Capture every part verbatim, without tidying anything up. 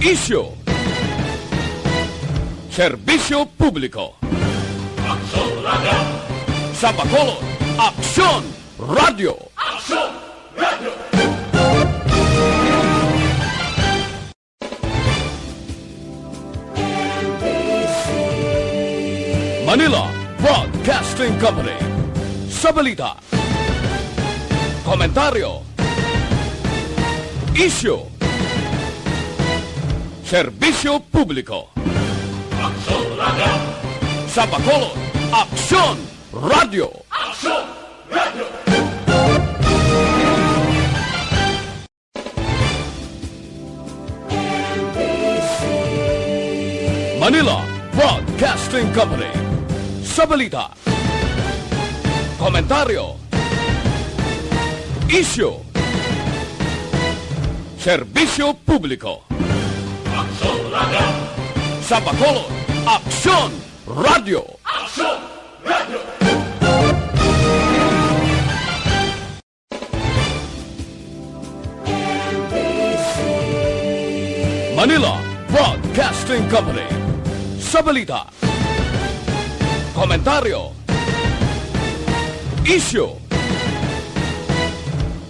Isyu. Serbisyo publiko. Aksyon Radio. Sa Bacolod, Aksyon Radio. Aksyon Radio. Manila Broadcasting Company. Sa balita, komentaryo, isyu, serbisyo publiko. Aksyon Radio. Sa Bacolod, Aksyon Radio. Aksyon Radio. Manila Broadcasting Company. Sa balita, komentaryo, isyu, serbisyo publiko. Aksyon Radio. Sa Bacolod, Aksyon Radio. Aksyon Radio. Manila Broadcasting Company. Sa balita, komentaryo, isyu,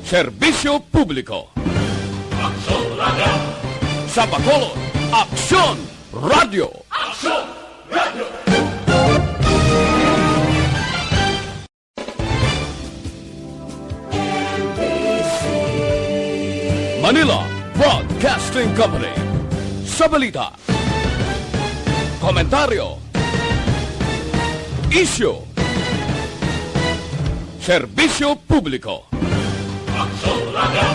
serbisyo publiko. Aksyon Radio. Sa Bacolod, Aksyon Radio. Aksyon Radio. Manila Broadcasting Company. Sa balita, komentaryo, isyu, serbisyo publiko. Aksyon Radio.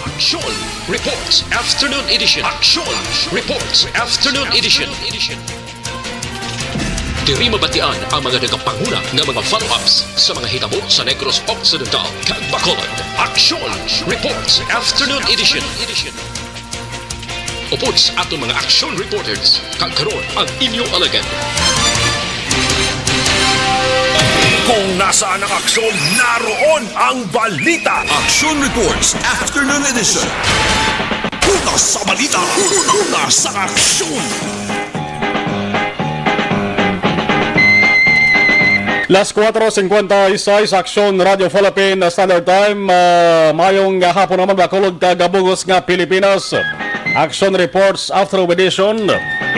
Aksyon Reports Afternoon Edition. Aksyon Reports Afternoon Edition. Diri mabatian ang mga nagapanguna nga mga follow-ups sa mga hitabo sa Negros Occidental kag Bacolod. Aksyon Reports Afternoon Edition. Upod sa aton mga aksyon reporters, kag karon ang inyo alagad. Kung nasaan ang aksyon, naroon ang balita. Action Reports Afternoon Edition. Una sa balita, una sa aksyon. Las cuatro cincuenta y seis, Aksyon Radio Philippine Standard Time. Ah, mayong hapon naman, Bacolod kag bug-os nga Pilipinas. Action Reports Afternoon Edition.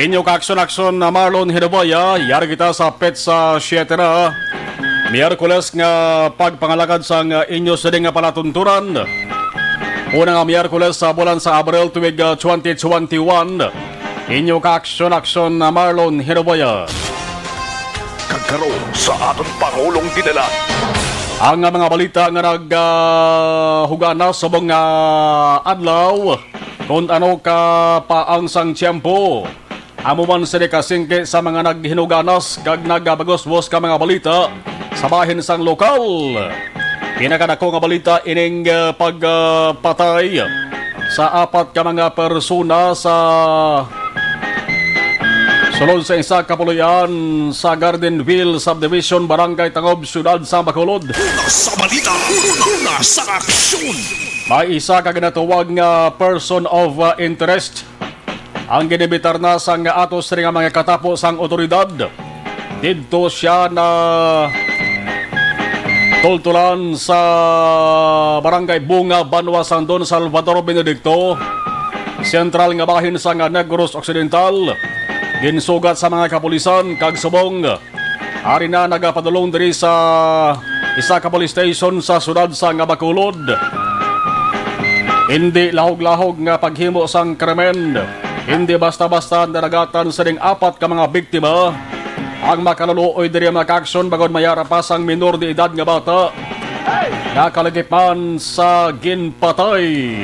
Inyo ka-aksyon-aksyon na Marlon Hidaboya. Yari kita sa petsa siyete na, Miyerkules nga pagpangalagad sang inyo sining nga palatuntunan. Una nga Miyerkules sa bulan sa Abril tuig, ah, twenty twenty-one. Inyo ka-aksyon-aksyon na Marlon Hidaboya. Kag karon sa aton Pangulong Dinalan. Ang mga balita nga nag, ah, hugana subong nga adlaw, kun ano ka pa ang sang tiyempo. Amo man sini kasingki sa mga naghinuganas kag nagabagusbos ka mga balita sa bahin sang lokal. Pinakadako nga balita ining, ah, pagpatay sa apat ka mga persona sa sulod sa isa ka puloy-an sa Gardenville Subdivision, Barangay Tangob, Siyudad sa Bacolod. Una sa balita, una sa aksyon. May isa ka ginatawag nga person of, uh, interest ang ginimbitar na sang ato sini nga mga katapo sang otoridad. Didto siya na tultulan sa Barangay Bunga, Banwa sang Don Salvador Benedicto, sentral nga bahin sang Negros Occidental. Ginsugat sa mga kapulisan kag subong ari na nagapadulong diri sa isa ka police station sa siyudad sang Bacolod. Hindi lahog-lahog nga paghimo sang krimen. Hindi basta-basta nadagatan sining apat ka mga biktima ang makaluluoy diri, mga kaaksyon, bangod may ara pa sang minor de edad nga bata nga kalagipan sa ginpatay.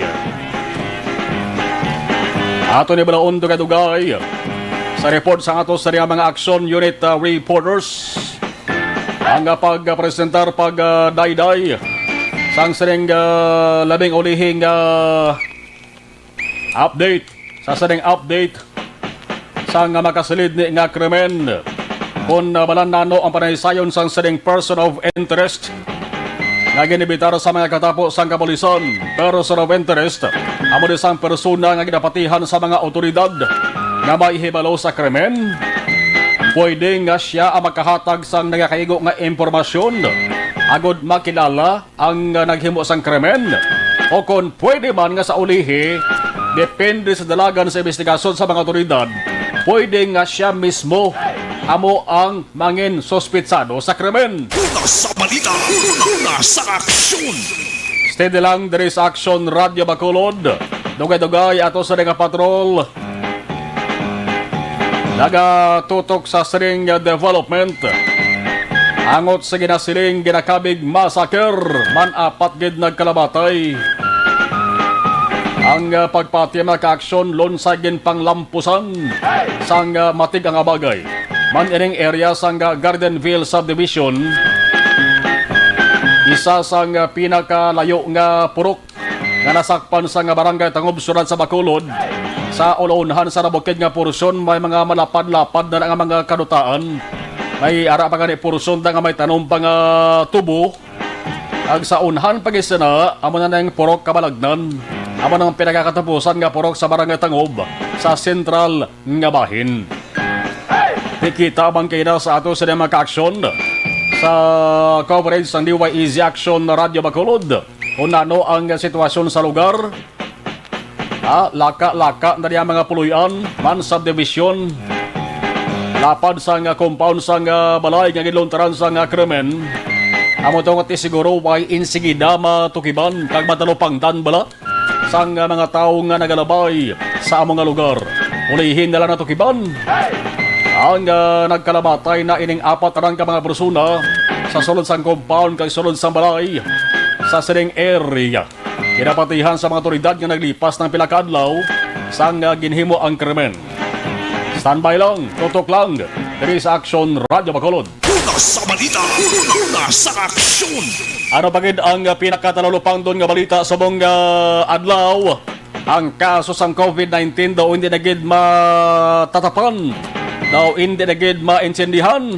Ato ni balaon dugay-dugay sa report sa ato sa mga action unit, uh, reporters. Ang, uh, pagpresentar, pag, uh, dayday sang sining, uh, labing ulihing, uh, update, sa sining update sang, uh, makasilid ni nga krimen. Kung, uh, balan nano ang panaysayon sang sining person of interest nga ginibitar sa mga katapo sang kapulisan, person of interest, amo ni sang persona nga ginapatihan sa mga awtoridad nga may hibalo sa krimen, pwede nga sia ang makahatag sang nagakaigo nga impormasyon agod makilala ang, ah, naghimo sang krimen, o kon pwede man nga sa ulihi, depende sa dalagan sa imbestigasyon sa mga awtoridad, pwede nga sia mismo amo ang mangin suspitsado sa krimen. Una sa balita, una sa aksyon. Steady lang diri sa Aksyon Radyo Bacolod. Dugay-dugay ato sa nga patrol nagatutok sa sining development. Angot sa ginasiling ginakabig massacre, man apat gid nagkalamatay. Ang, ah, pagpati, mga kaaksyon, lunsay ginpanglampusan sang, ah, matig-a nga bagay. Man ining area sang, ah, Gardenville Subdivision, isa sang, ah, pinakalayo nga purok nga nasakpan sang Barangay Tangob, Syudad sa Bacolod. Sa ulaunhan sa nabukid nga porsyon, may mga malapad-lapad na nga mga kadutaan. May ara pa gani porsyon na nga may tanom pa nga tubo. Ag sa unhan pa gid sina, amo na ang purok Kabalagnan. Amo nang pinakakatapusan nga purok sa Barangay Tangob sa sentral nga bahin. Nakita man kay na sa ato sa mga kaaksyon sa coverage sang D Y E Z Action Radyo Bacolod kung ano ang sitwasyon sa lugar. Ah, laka-laka na niya mga puloy-an man subdivision. Lapad sang compound sang balay nga ginluntaran sang krimen. Amo to nga ti siguro way insigida matukiban kag matalupangdan bala sang mga tawo nga nagalabay sa amo nga lugar. Ulihin na lang natukiban ang, ah, nagkalamatay na ining apat na ka mga persona sa sulod sang compound kag sulod sang balay sa sining area. Kinapatihan sa mga otoridad nga naglipas ng pila ka adlaw sang, ah, ginhimo ang krimen. Standby lang, tutok lang diri sa Aksyon Radyo Bacolod. Una sa balita, una sa aksyon. Ano pa gid ang, ah, pinakatalulupangdon nga balita subong, ah, adlaw? Ang kaso sang covid nineteen daw hindi na gid matatapan, daw hindi na gid maintindihan,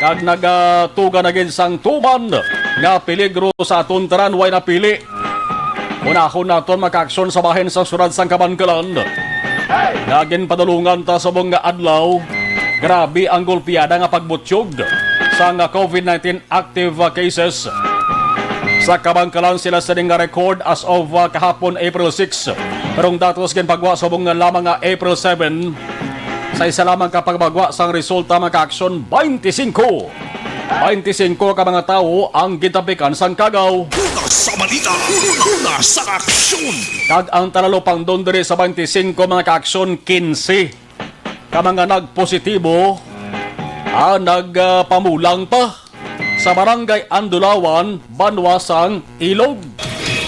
kag nagatuga na gid sang tuman nga peligro sa aton tanan, way napili. Unahon naton makaaksyon sa bahin sa syudad sang Kabankalan nga ginpadulungan ta subong nga adlaw. Grabe ang golpeada nga pagbutyog sang covid nineteen active, ah, cases. Sa Kabankalan sila sining nga record as of, ah, kahapon, April six. Pero ang datos ginpagwa subong nga lamang nga April seven, sa isa lamang ka pagbagwa sang resulta, mga kaaksyon, twenty-five. Twenty-five ka mga tawo ang gintapikan sang kagaw. Una sa balita, una sa aksyon. Kag ang talalupangdon diri sa twenty-five, mga kaaksyon, quince ka mga nagpositibo, ah, nagpamulang pa sa Barangay Andulawan, Banwa sang Ilog.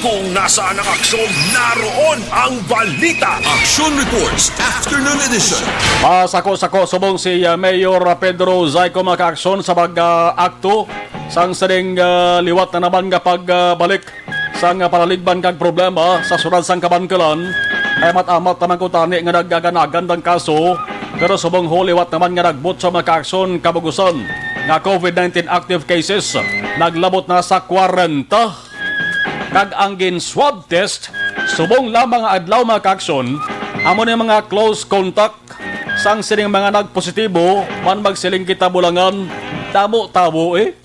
Kung nasaan ang aksyon, naroon ang balita. Action Reports, Afternoon Edition. Masako-sako subong si, ah, Mayor Pedro Zayco, mga kaaksyon, sa pag, ah, akto sang sining, ah, liwat na naman nga pagbalik sang, ah, palaligban kag problema sa syudad sang Kabankalan. Kay amat-amat naman kuntani nga nagaganagan ang kaso, pero subong huliwat naman nga nagbot sa mga kaaksyon kabugusan nga covid nineteen active cases, naglabot na sa kwarenta. Kag ang gin-swab test subong lamang nga adlaw, mga kaaksyon, amo ni mga close contact sang sining mga nagpositibo. Man magsiling kita bulangan, damo tawo, eh.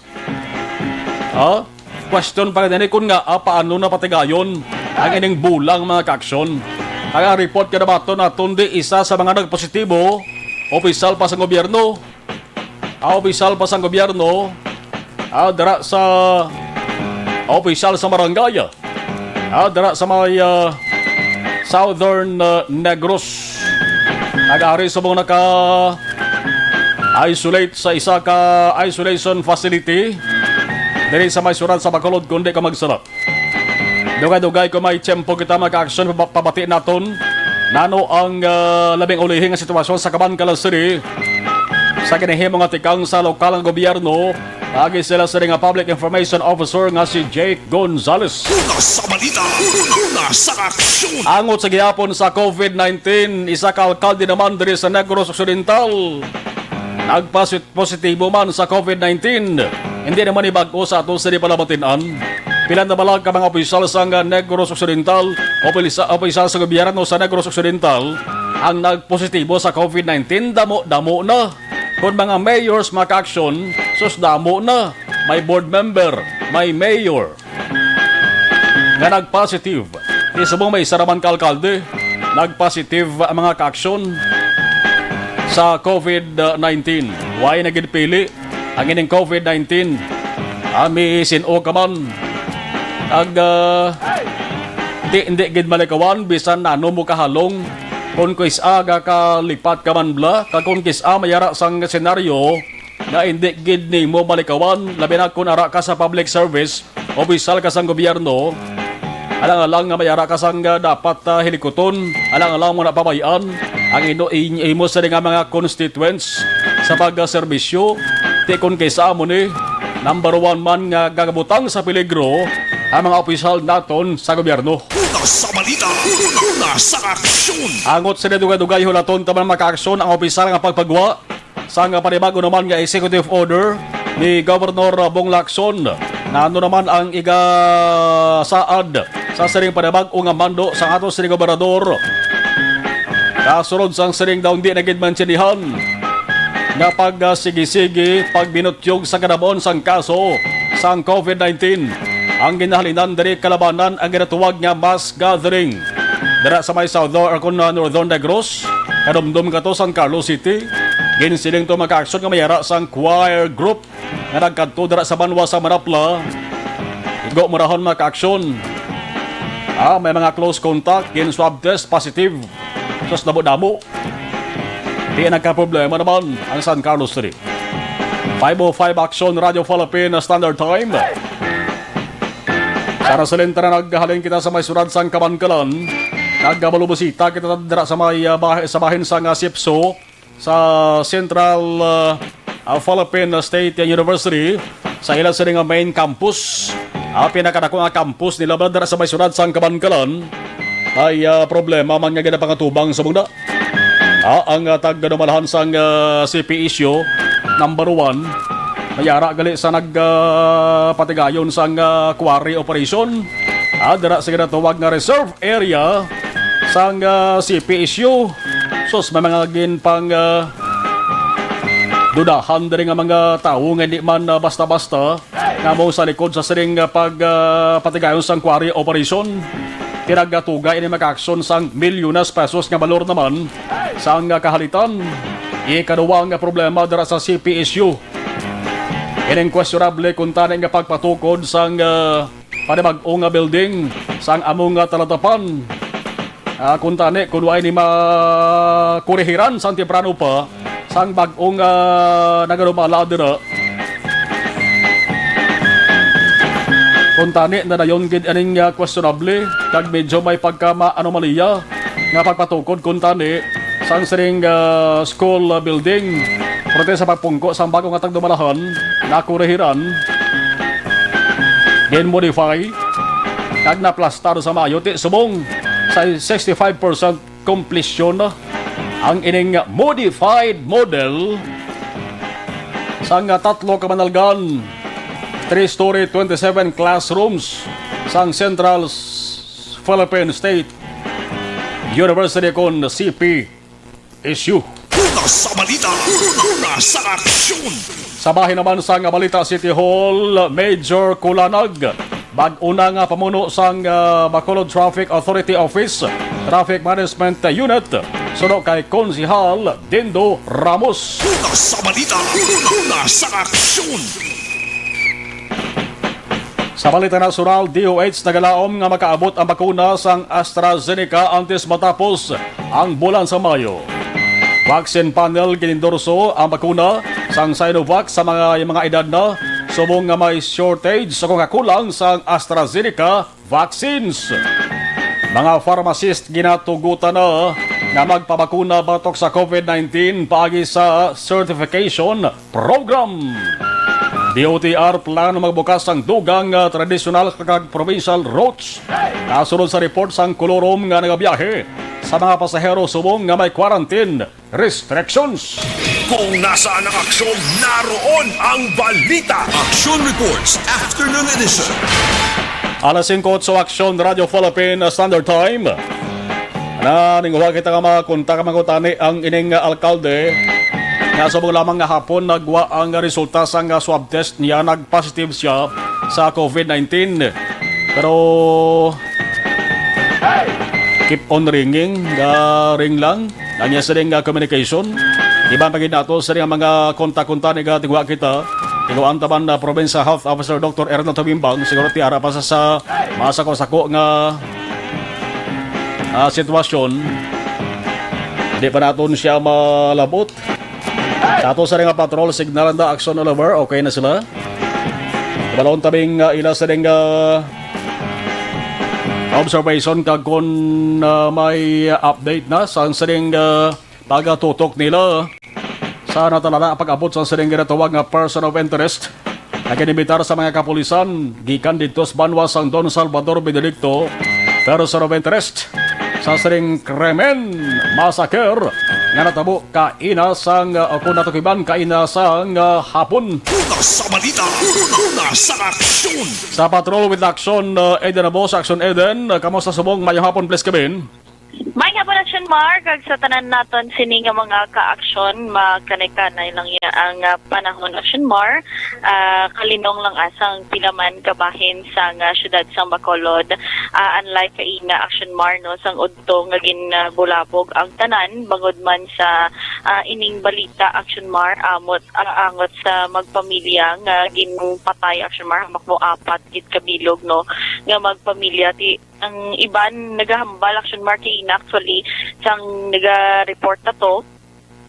Ha? Question pa gani kun nga, ah, paano na patigayon ang ining bulang, mga kaaksyon? Ang, ang report nga nabaton naton di isa sa mga nagpositibo, opisyal pa sa gobyerno. Ah, opisyal pa sa gobyerno, ah, dira sa opisyal sa barangay. Ah, dira sa may, ah, Southern, ah, Negros. Nagari subong naka isolate sa isa ka isolation facility diri sa may syudad sa Bacolod, kundi ka magsala. Dugay-dugay ko may tiyempo kita, mga kaaksyon, paba-, pabati naton nano ang, ah, labing ulihi nga sitwasyon sa Kabankalan City sa ginahimo nga tikang sa lokal nga gobyerno. Agi sila sa nga Public Information Officer nga si Jake Gonzales. Una sa balita, una sa aksyon. Angot sa gihapon sa covid nineteen, isa ka alkalde naman diri sa Negros Occidental nagpasit-, positibo man sa covid nineteen. Hindi naman ibag-o sa ato sa di palabatin-an. Pila na bala ka mga opisyal sang Negros Occidental, opisa-, opisyal sa gobyerno sa Negros Occidental ang nagpositibo sa COVID nineteen? Damo-damo na. Kon mga mayors, mga ka-aksyon, sus, damo na. May board member, may mayor nga nag-positive. Ti subong may isa naman ka alkalde, nag-positive ang mga ka-aksyon sa COVID nineteen. Why na gid pili ang ining COVID nineteen? Ami sin-o ka man. Ag, ah, di, hindi gid malikawan bisan nano mo kahalong. Kon kis-a gakalipat ka man bala, kag kon kis-a mayara sang senaryo nga hindi gid nimo malikawan, labi na kon ara ka sa public service, opisyal ka sang gobyerno, alang-alang nga mayara ka sang, ah, dapat, ah, hilikuton, alang-alang mo na pabay-an ang ino-, in-, imo sini nga mga constituents sa pagserbisyo. Ti kon kaysa amo ni, number one man nga gagabutang sa peligro ang mga opisyal naton sa gobyerno. Una sa balita, una sa aksyon. Angot sa dugay-dugay, hulaton ta man makaaksyon ang opisyal nga pagpagwa sang panibago naman nga executive order ni Governor Bong Lacson, nga ano naman ang igasaad sa sining panibag-o nga mando sang ato sining gobernador. Kasunod sang sining daw di na gid maintindihan nga pag, ah, sige-sige pagbinutyog sa kadamon sang kaso sang COVID nineteen, ang ginahalinan diri kalabanan ang ginatuwag nga mass gathering dira sa may Southern, or kun, ah, Northern Negros, kadumdom kato San Carlos City. Ginsiling to makaaksyon nga may ara sang choir group nga nagkadto dira sa banwa sa Manapla. Igo mo rahon makaaksyon. Ah, may mga close contact, gin swab test, positive. Sus, damo-damo. Di nagkaproblema naman ang San Carlos City. Five oh five Action Radio Philippine Standard Time. Sa nasalin ta na naghalin kita sa may syudad sang Kabankalan, nagkabalubusita kita dira sa may, ah, bah-, sa bahin sang, ah, SEPSU sa Central, ah, ah, Philippine State University, sa ila sini nga main campus. Ang pinakadako nga campus nila ba dira sa may syudad sang Kabankalan ay, ah, problema man nga ginapangatubang sa muna. Ah, ang, ah, tagdumalahan sang, ah, C P S U, number one, may ara gali sa nag, ah, patigayon sang, ah, quarry operation. Ah, dira sa ginatawag nga reserve area sang, ah, C P S U. Sus, may mga ginpang, ah, dudahan diri nga mga tawo nga hindi man, ah, basta-basta nga mo sa likod sa sining, ah, pag, ah, patigayon sang quarry operation. Kinagatuga ini makaaksyon sang milyones pesos nga balor naman sang, ah, kahalitan. Ikaduwa nga problema dira sa C P S U, ining questionable kuntani nga pagpatukod sang, ah, panibag-o nga building sang amo nga talatapan. Ah, kuntani, kun wa ini makurihiran sang temprano pa, sang bag-ong, ah, nagadumala dira. Kuntani, nadayon gid aning, ah, questionable, kag medyo may pagka-anomalya nga pagpatukod kuntani sang sining, ah, school, ah, building. Pero sa pagpungko sang bag-o nga tagdumalahan, nakurihiran, gin-modify, kag naplastar sa maayo, ti subong sa sixty-five percent komplisyon ang ining modified model sang tatlo ka manalgan, three-story, twenty-seven classrooms sang Central S-, Philippine State University, kon C P S U. Una sa balita, una sa aksyon. Sa bahin naman sang balita, City Hall, Major Kulanag. Bag-o na nga pamuno sang, ah, Bacolod Traffic Authority Office, Traffic Management Unit, suno kay Konsehal Dindo Ramos. Una sa balita, una sa aksyon. Sa balita nasyonal, D O H nagalaom nga makaabot ang bakuna sang AstraZeneca antes matapos ang bulan sa Mayo. Vaccine panel ginendorso ang bakuna sang Sinovac sa mga, mga edad na subong nga may shortage o kakulang sang AstraZeneca vaccines. Mga pharmacist ginatugutan na nga magpabakuna batok sa COVID nineteen paagi sa certification program. D O T R plano magbukas sang dugang nga tradisyonal kag provincial routes. Nasunod sa report sang Colorum nga nagabiyahe sa mga pasahero subong nga may quarantine restrictions. Kung nasaan ang aksyon, naroon ang balita. Action Reports, Afternoon Edition. Alas singko otso, Aksyon, Radyo Philippine Standard Time. Na, ninguha kita nga makontak, mangutani ang ining alkalde nga subong lamang nga hapon nagwa ang resulta sang swab test niya, nag-positive siya sa covid nineteen. Pero keep on ringing, ga ring lang ang iya sining, ah, communication. Iban pa gid nato sining mga kontak-kontak ni gatigwa kita. Ikaw ang taban na Provincial Health Officer, Doktor Erna Tumimbang, siguro ti ara pa sa, sa masako-sako nga, ah, sitwasyon. Di pa naton siya malabot. Sa ato sa nga patrol, signal na Aksyon Oliver, okay na sila. Balon tabing, ah, ila sa ding, ah, observation kag kung, ah, may update na sa sining, ah, pagatutok nila sa natalana pag-abot sa sining ginatawag nga person of interest nga ginimbitar sa mga kapulisan gikan didto sa banwa sang Don Salvador Benedicto, person of interest sa sining krimen, massacre nga natabo kaina sang, uh, kung natukiban, kaina sang, uh, hapon. Una sa balita, una sa aksyon. Sa Patrol with Action, uh, Eden Abos, Action Eden, uh, kamusta subong? Mayong hapon, please, Kevin. May hapon, Action Mar, kag sa tanan naton sini nga mga ka-aksyon, makanay-kanay lang ya ang, ah, panahon, Action Mar. Ah, kalinong lang asang pila man ka bahin sang, ah, siyudad sang Bacolod. Ah, unlike kaina, Action Mar, no, sang udto nga ginbulabog ang tanan bangod man sa, ah, ining balita, Action Mar, amot, ah, angot sa magpamilya nga ginpatay, Action Mar, hamak mo apat gid ka bilog, no, nga magpamilya ti ang iban nagahambal, Action Mar, kaina actually, sang naga-report na to,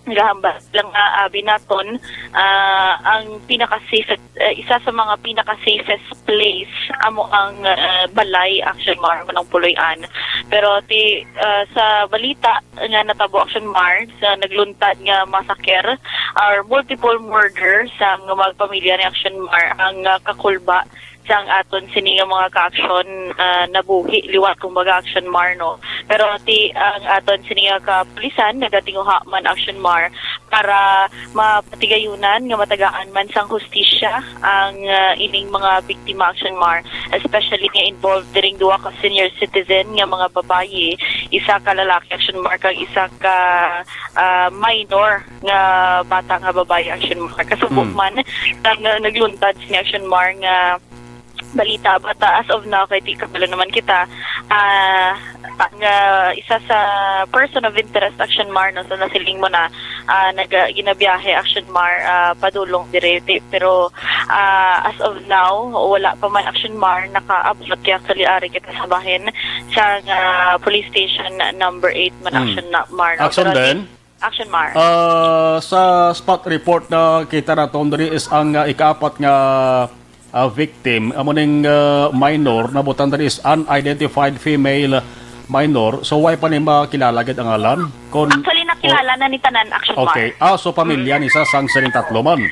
nagahambal lang nga abi naton, ah, ang pinaka-safest, eh, isa sa mga pinaka-safest place amo ang, eh, balay, Action Mar, amo ang puloy-an. Pero ti, ah, sa balita nga natabo, Action Mar, sa nagluntad nga massacre or multiple murder sa mga pamilya ni, Action Mar, ang, ah, kakulba sang aton sini nga mga ka-aksyon, ah, nabuhi liwat, kumbaga, Action Mar, no? Pero ti ang aton sini nga kapulisan nagatinguha man, Action Mar, para mapatigayunan nga matagaan man sang hustisya ang, ah, ining mga biktima, Action Mar, especially nga involved diring duha ka senior citizen nga mga babayi, isa ka lalaki, Action Mar, kag isa ka, ah, minor nga bata nga babayi, Action Mar. Kasubo Mm. man, nag-, nagluntad sini, Action Mar, nga balita, but, uh, as of now, kay di kabalo naman kita, ah, nga isa sa person of interest, Action Mar, no, sa nasiling mo na, ah, nag-, ginabiyahe, Action Mar, ah, padulong diri. Ti-, pero, ah, as of now, wala pa man, Action Mar, nakaabot, kaya actually ari kita sa bahin sa, ah, police station number eight man, Mm. Action na, Mar, no? Action Pero din? Action Mar. Ah, sa spot report na kita naton diri is ang, ah, ikaapat nga, ah, victim, amo ning, ah, minor, nabutang diri is unidentified female minor. So, why pa ni makilala gid ang ngalan? Kon, Actually, nakilala na ni tanan, Action Mar. Okay. Ah, so pamilya Mm. ni sa sang sining tatlo man.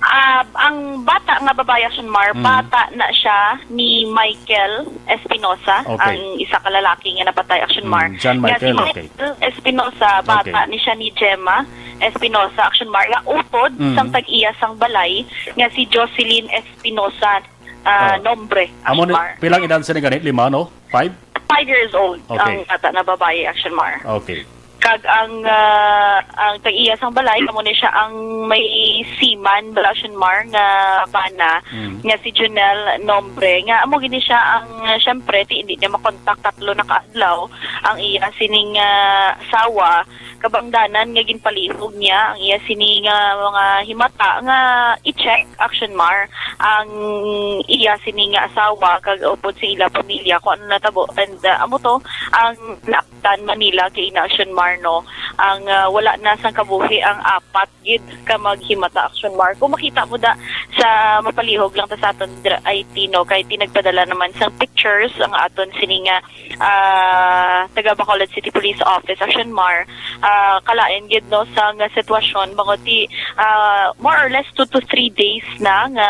Ah, ang bata nga babayi, Action Mar, Mm. bata na siya ni Michael Espinosa, Okay. ang isa ka lalaki nga napatay, Action Mar. Mm, John Nga si Michael, okay. Michael Espinosa, bata Okay. ni siya ni Gemma Espinosa, Action Mar, nga utod Mm. sang tag-iya sang balay, nga si Jocelyn Espinosa, ah, Oh. Nombre, Amo Action ni, Mar. Pilang edad sa ni gani? Lima, no? Five? Five years old Okay. ang bata na babayi, Action Mar. Okay. Kag ang, ah, ang tag-iya sang balay, amo ni siya ang may seaman, bala, Action Mar, nga bana, Mm. nga si Junel Nombre, nga amo gini siya ang, ah, syempre, ti, hindi niya makontak tatlo na ka adlaw ang iya sining, ah, asawa, kabangdanan nga ginpalihog niya ang iya sini nga mga himata nga i-check, Action Mar, ang iya sini nga asawa, kag upod sa ila pamilya kung ano natabo. And, ah, amo to ang naaptan man nila kaina, Action Mar, no? Ang, ah, wala na sang kabuhi ang apat gid ka maghimata, Action Mar. Kung makita mo da sa mapalihog lang ta sa aton dra-, I T, no, kay ti nagpadala naman sang pictures ang aton sini nga, ah, taga Bacolod City Police Office, Action Mar. Ah, kalain gid, no, sang sitwasyon, bangod ti, ah, more or less two to three days na nga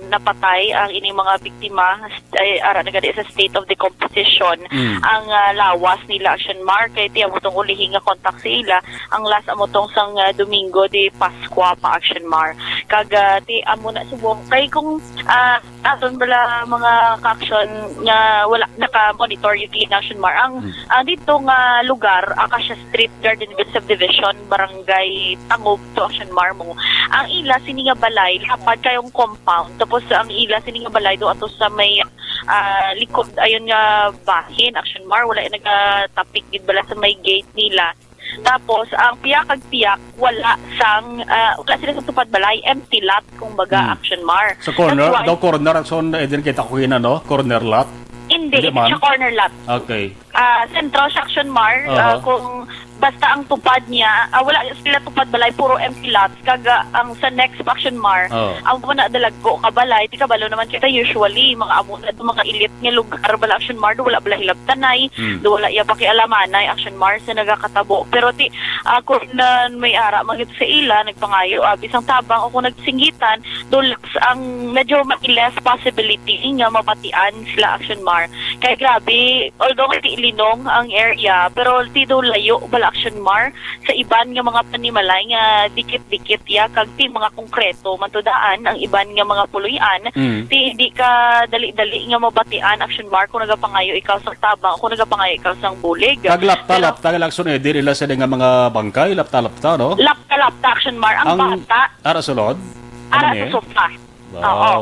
napatay ang ining mga biktima, ay, ara na gani sa state of decomposition Mm. ang, ah, lawas nila, Action Mar, kay ti amo tong ulihi nga contact sa ila, ang last amo tong sang, ah, Domingo de Pascua pa, Action Mar. Kag, ah, ti amo na subong kay kung, ah, aton bala mga ka-action nga wala naka-monitor, Yuki, Action Mar, ang, Hmm. ang dito nga lugar, Acacia Street, Gardenville Subdivision, Barangay Tangub to, Action Mar, mo. Ang ila sini nga balay, lapad kayong compound. Tapos ang ila sini nga balay do ato sa may, ah, likod ayon nga bahin, Action Mar, wala yung nagatapik gid bala sa may gate nila. Tapos ang piyak kag piyak wala sang, ah, wala sila sa tupad balay, empty lot kumbaga, Hmm. Action Mar. Sa corner, That's why daw corner ang son, eh, din kita ko ina, no? Corner lot. Hindi, Hindi hindi man. siya corner lot. Okay. Ah, sentral siya, Action Mar, Aha. ah, kung basta ang tupad niya, ah, wala sila tupad balay, puro empty lots. Kag, ah, ang sa next, Action Mar, Oh. ang mga dalagko ka balay, ti kabalo naman kita usually, mga amo na do, mga elite nga lugar bala, Action Mar, do wala bala hilabtanay, Hmm. do wala iya pakialamanay, Action Mar, sa nagakatabo. Pero ti, ah, kung na may ara man gid sa ila, nagpangayo, ah, bisang tabang o kung nagsinggitan, do less ang medyo may less possibility nga mabatian sila, Action Mar. Kay grabe, although nga ti linong ang area, pero ti do layo bala, Action Mar, sa iban nga mga panimalay nga dikit-dikit ya, kag ti mga konkreto man to daan ang iban nga mga puloy-an, Mm. ti hindi ka dali-dali nga mabatian, Action Mar, kung nagapangayo ikaw sang tabang o kung nagapangayo ikaw sang bulig. Kag lapta, Pero lapta, kag lakson, eh, diri lang sa nga mga bangkay, lapta, lapta, no? Lapta, lapta, Action Mar, ang Ang bata, ara sulod? Ara Ano sa ni? sofa. Wow. Oo.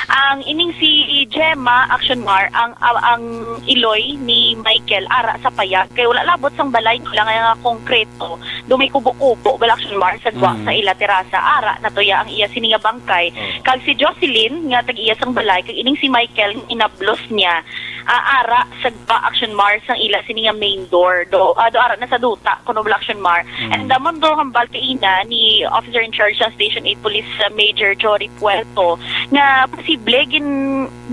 Ang ining si Gemma, Action Mar, ang, ang, ang iloy ni Michael, ara sa payag. Kay wala labot sang balay nila nga, nga konkreto. Do may kubo-kubo, bala, Action Mar, sa gwa Mm. sa ila terasa. Ara, natuya ang iya sini nga bangkay. Oh. Kag si Jocelyn, nga tag-iya sang balay, kag ining si Michael, inablos niya, ah, ara sa gwa, Action Mar, sang ila sini nga main door. Do, ah, do ara na sa duta, kuno bala, Action Mar. Mm. And, ah, man do hambal kaina ni Officer in Charge sa Station eight Police, ah, Major Jory Puerto, nga posible gin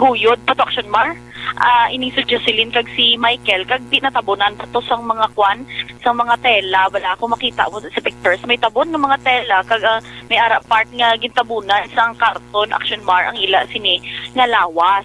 guyod pa to, Action Mar. Ah, ining si Jocelyn kag si Michael, kag di natabunan pa to sang mga kwan, sang mga tela, bala, kung makita mo sa pictures, may tabon nga mga tela, kag, ah, may ara part nga gintabunan sang karton, Action Mar, ang ila sini nga lawas.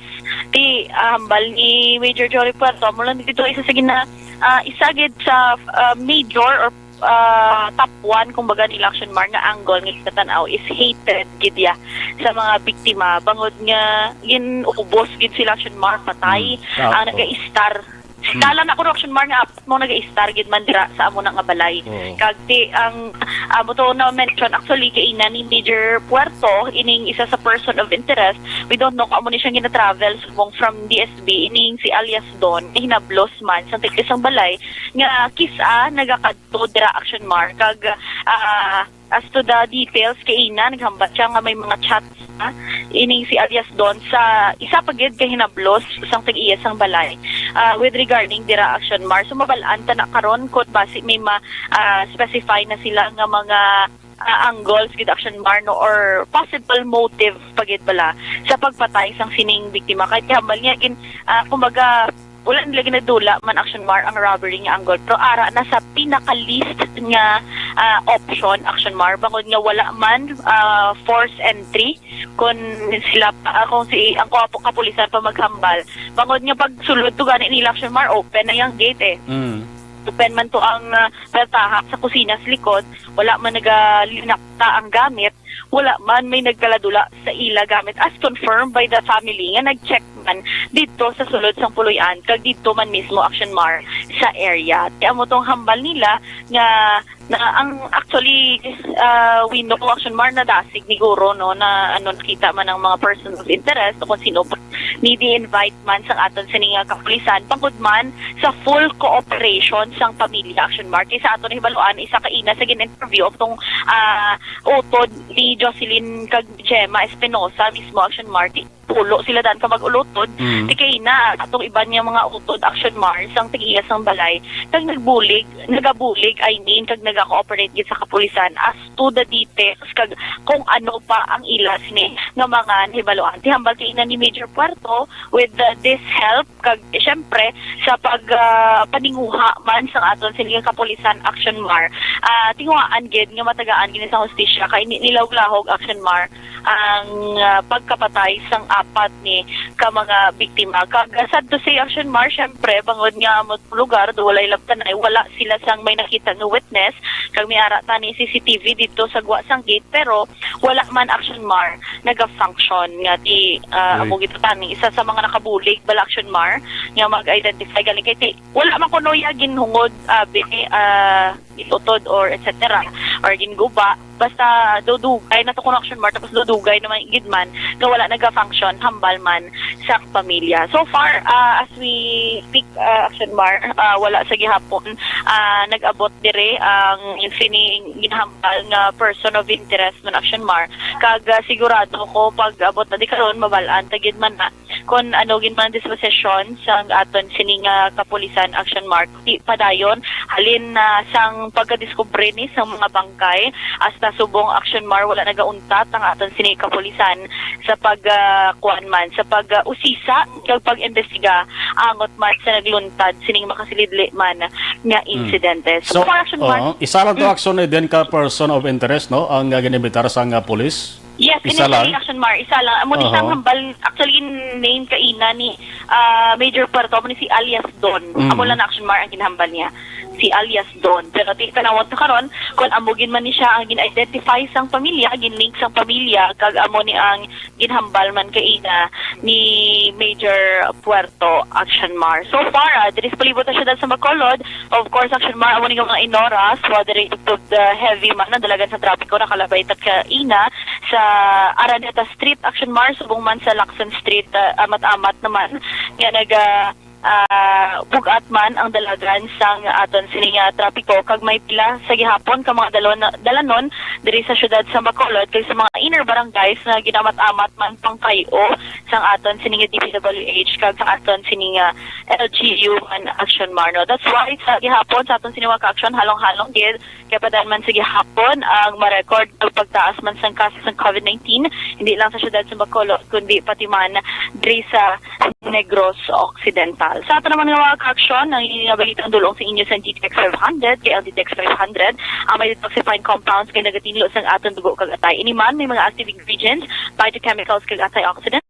Ti, ah, hambal ni Major Jory Puerto, amo lang dito isa sa gina-, ah, isa gid sa, ah, major or, ah, top one, kumbaga, nila, Action Mar, nga angle nga ginatan-aw is hatred gid ya sa mga biktima, bangod nga gin-ubos gid sila, Action Mar, patay. Mm. Ah, ang opo. Nagaistar. Mm. Kala na ko, Action Mar, nga apat mo nagaistar gid man dira sa amo na nga balay. Oo. Kag ti ang amo to na mention actually kaina ni Major Puerto, ining isa sa person of interest. We don't know kung amo ni siya gina-travel subong from D S B, ining si alias Don, hinablos man sa tigis ang balay nga kis-a nagakadto dira, Action Mar, kag, ah, as to the details, kaina naghambal siya nga may mga chats na ining si alias Don sa isa pa gid ka hinablos sang tag-iya sang balay, ah, with regarding dira, Action Mar. So, mabal-an ta na karon kung basi may ma, ah, specify na sila nga mga, ah, angles gid, Action Mar, no, or possible motive pa gid bala sa pagpatay sang sining biktima. Kay hambal niya gin, ah, kumbaga, wala nila ginadula man, Action Mar, ang robbery nga angle, pero ara na sa pinaka-least nga, ah, option, Action Mar, bangod nga wala man, ah, force entry, kung sila pa, ah, kung si, ang kapu-, kapulisan pa maghambal, bangod nga pag sulod to gani nila, Action Mar, open na yung gate, eh. Mm. Open man to ang, ah, pertaha sa kusina sa likod, wala man nagalinakta ang gamit, wala man may nagkaladula sa ila gamit, as confirmed by the family nga nag-check man dito sa sulod sang puloy-an, kag dito man mismo, Action Mar, sa area. Kaya mo tong hambal nila nga, na ang actually, ah, we know, Action Mar, na dasig ni Guro, no, na ano, nakita man ang mga person of interest o kung sino pa ni di-invite man sa aton sini nga kapulisan, bangod man sa full cooperation sang pamilya, Action Mar. Kay sa aton hibaluan, isa kaina sa gin-interview ang tong, ah, utod ni Jocelyn kag Gemma Espinosa mismo, Action Mar, ti pulo sila daan ka mag-ulutod. Mm. Ti kaina, atong iban nga mga utod, Action Mar, sang tag-iya sang balay, kag nagbulig, nagabulig, I mean, kag naga-cooperate gid sa kapulisan as to the details, kag kung ano pa ang ila sini nga mga nahibaluan. Ti hambal kaina ni Major Puerto, with, uh, this help, kag syempre, sa pag, ah, paninguha man sang aton sini nga kapulisan, Action Mar, ah, tinguhaan gid nga matagaan gid sang hustisya, kay ni-, nilahog-lahog, Action Mar, ang, ah, pagkapatay sang apat ni ka mga biktima. Kag, ah, sad to say, Action Mar, syempre, bangod nga amo lugar do walay labtanay, wala sila sang may nakita nga witness, kag may ara ta ni C C T V dito sa gwa sang gate, pero wala man, Action Mar, naga-function nga ti, ah, Uy. amo gito tani, isa sa mga nakabulig bala, Action Mar, nga mag-identify gali kay ti wala man kuno iya ginhungod, ah, bi-, ah, gitutod or et cetera or ginguba. Basta dudugay na to kuno, Action Mar, tapos dudugay naman gid man nga wala naga-function, hambal man sa pamilya. So far, ah, as we speak, ah, Action Mar, ah, wala sa gihapon, ah, nag-abot dire ang sining ginhambal nga person of interest man, Action Mar. Kag, ah, sigurado ko pag abot na di karon, mabal-an ta gid man na kon ano gid man ang disposisyon sang aton sini nga kapulisan, Action Mar. Di padayon, halin na sang pagkadiskubre ni sang mga bangkay, hasta subong, Action Mar, wala nagauntat ang aton sini kapulisan sa pag, ah, kuwan man, sa pag, ah, usisa kag pag-imbestiga angot man sa nagluntad sining makasilidli man nga Mm. insidente. So, So, far, Action Mar, oo, isa lang to, mm. Action, eh, din ka person of interest, no? Ang, ah, ginimbitar sa nga pulis. Yes, Isa initially, lang? Action Mar, isa lang. Amo ni Aha. sang hambal, actually, in name kaina ni, ah, Major Puerto, amo ni si alias Don. Mm. Amo lang na, Action Mar, ang ginhambal niya, si alias Don. Pero ti tanawon to karon, kung amo gid man ni siya ang gin-identify sang pamilya, gin-link sang pamilya, kag amo ni ang ginhambal man kaina ni Major Puerto, Action Mar. So far, ah, diri sa palibot sa siyudad sa Bacolod, of course, Action Mar, amo ni nga mga inoras, wa diri tugtog, ah, heavy man ang dalagan sa trapiko, nakalabay ta kaina sa Araneta Street, Action Mar, subong man sa Lacson Street, ah, amat-amat naman nga naga, ah, bug-at man ang dalagan sang aton sini nga trapiko, kag may pila sa gihapon ka mga dalon-, dalanon diri sa siyudad sa Bacolod kag sa mga inner barangays nga ginamat-amat man pangkay-o sang aton sini nga D P W H kag sang aton sini nga L G U man, Action Mar, no? That's why sa gihapon sa aton sini nga ka-action, halong-halong gid kay padaan man sa gihapon ang ma-record ang pagtaas man sang kaso sang COVID nineteen, hindi lang sa siyudad sa Bacolod, kundi pati man diri sa Negros Occidental. Sa aton naman nga mga ka-action, ang ini nga balitang dul-ong sa inyo sa G T X five hundred, kay ang G T X five hundred, ang may detoxifying compounds kay nagatinlo sang aton dugo kag atay. Ini man may mga active ingredients, phytochemicals kag antioxidants.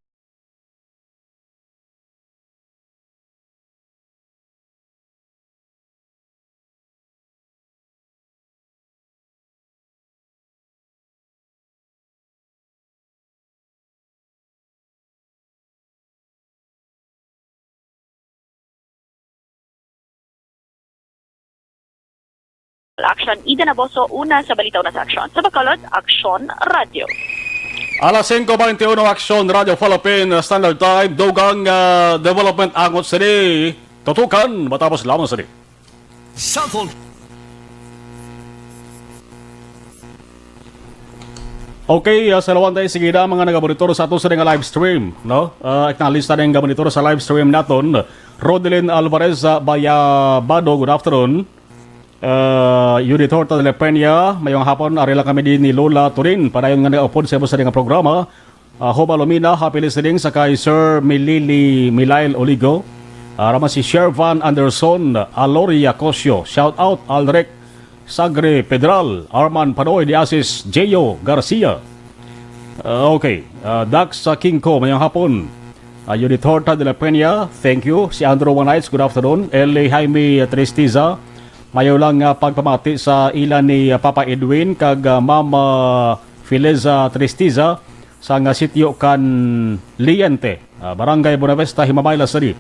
Action, Ida Naboso, una sa balita, una sa aksyon. Sa Bacolod, Aksyon Radio. Alas singko bente uno, Aksyon Radio Philippine Standard Time. Dugang, ah, development angot sini. Tutukan, matapos lamang sini. Cellphone. Okay, ah, sa lawan tayo, sige na, mga nagamonitor sa ato sa nga live stream, no? Ah, acknowledge tayo nga monitor sa live stream naton. Rodelyn Alvarez sa Bayabado, good afternoon. Ah, Yudith Horta de la Peña, mayong hapon, ari lang kami din ni Lola Turin, padayon nga nagaupod sa imo sa nga programa. Ah, Hoba Lumina, happy listening sa kay Sir Milili Milail Oligo. Ah, raman si Shervan Anderson, Aloria Cosio, shout out, Alrek Sagre Pedral, Arman Panoy de Asis, Jeyo Garcia. Ah, okay. Ah, Dax, ah, Kingko, mayong hapon. Ah, Yudith Horta de la Peña, thank you. Si Andrew Wanites, good afternoon. L A Jaime Tristiza, mayo lang nga pagpamati sa ila ni, ah, Papa Edwin kag, ah, Ma'am, ah, Feliza Tristiza sa nga sitio kan Liente, ah, Barangay Bonavista, Himamaylas City.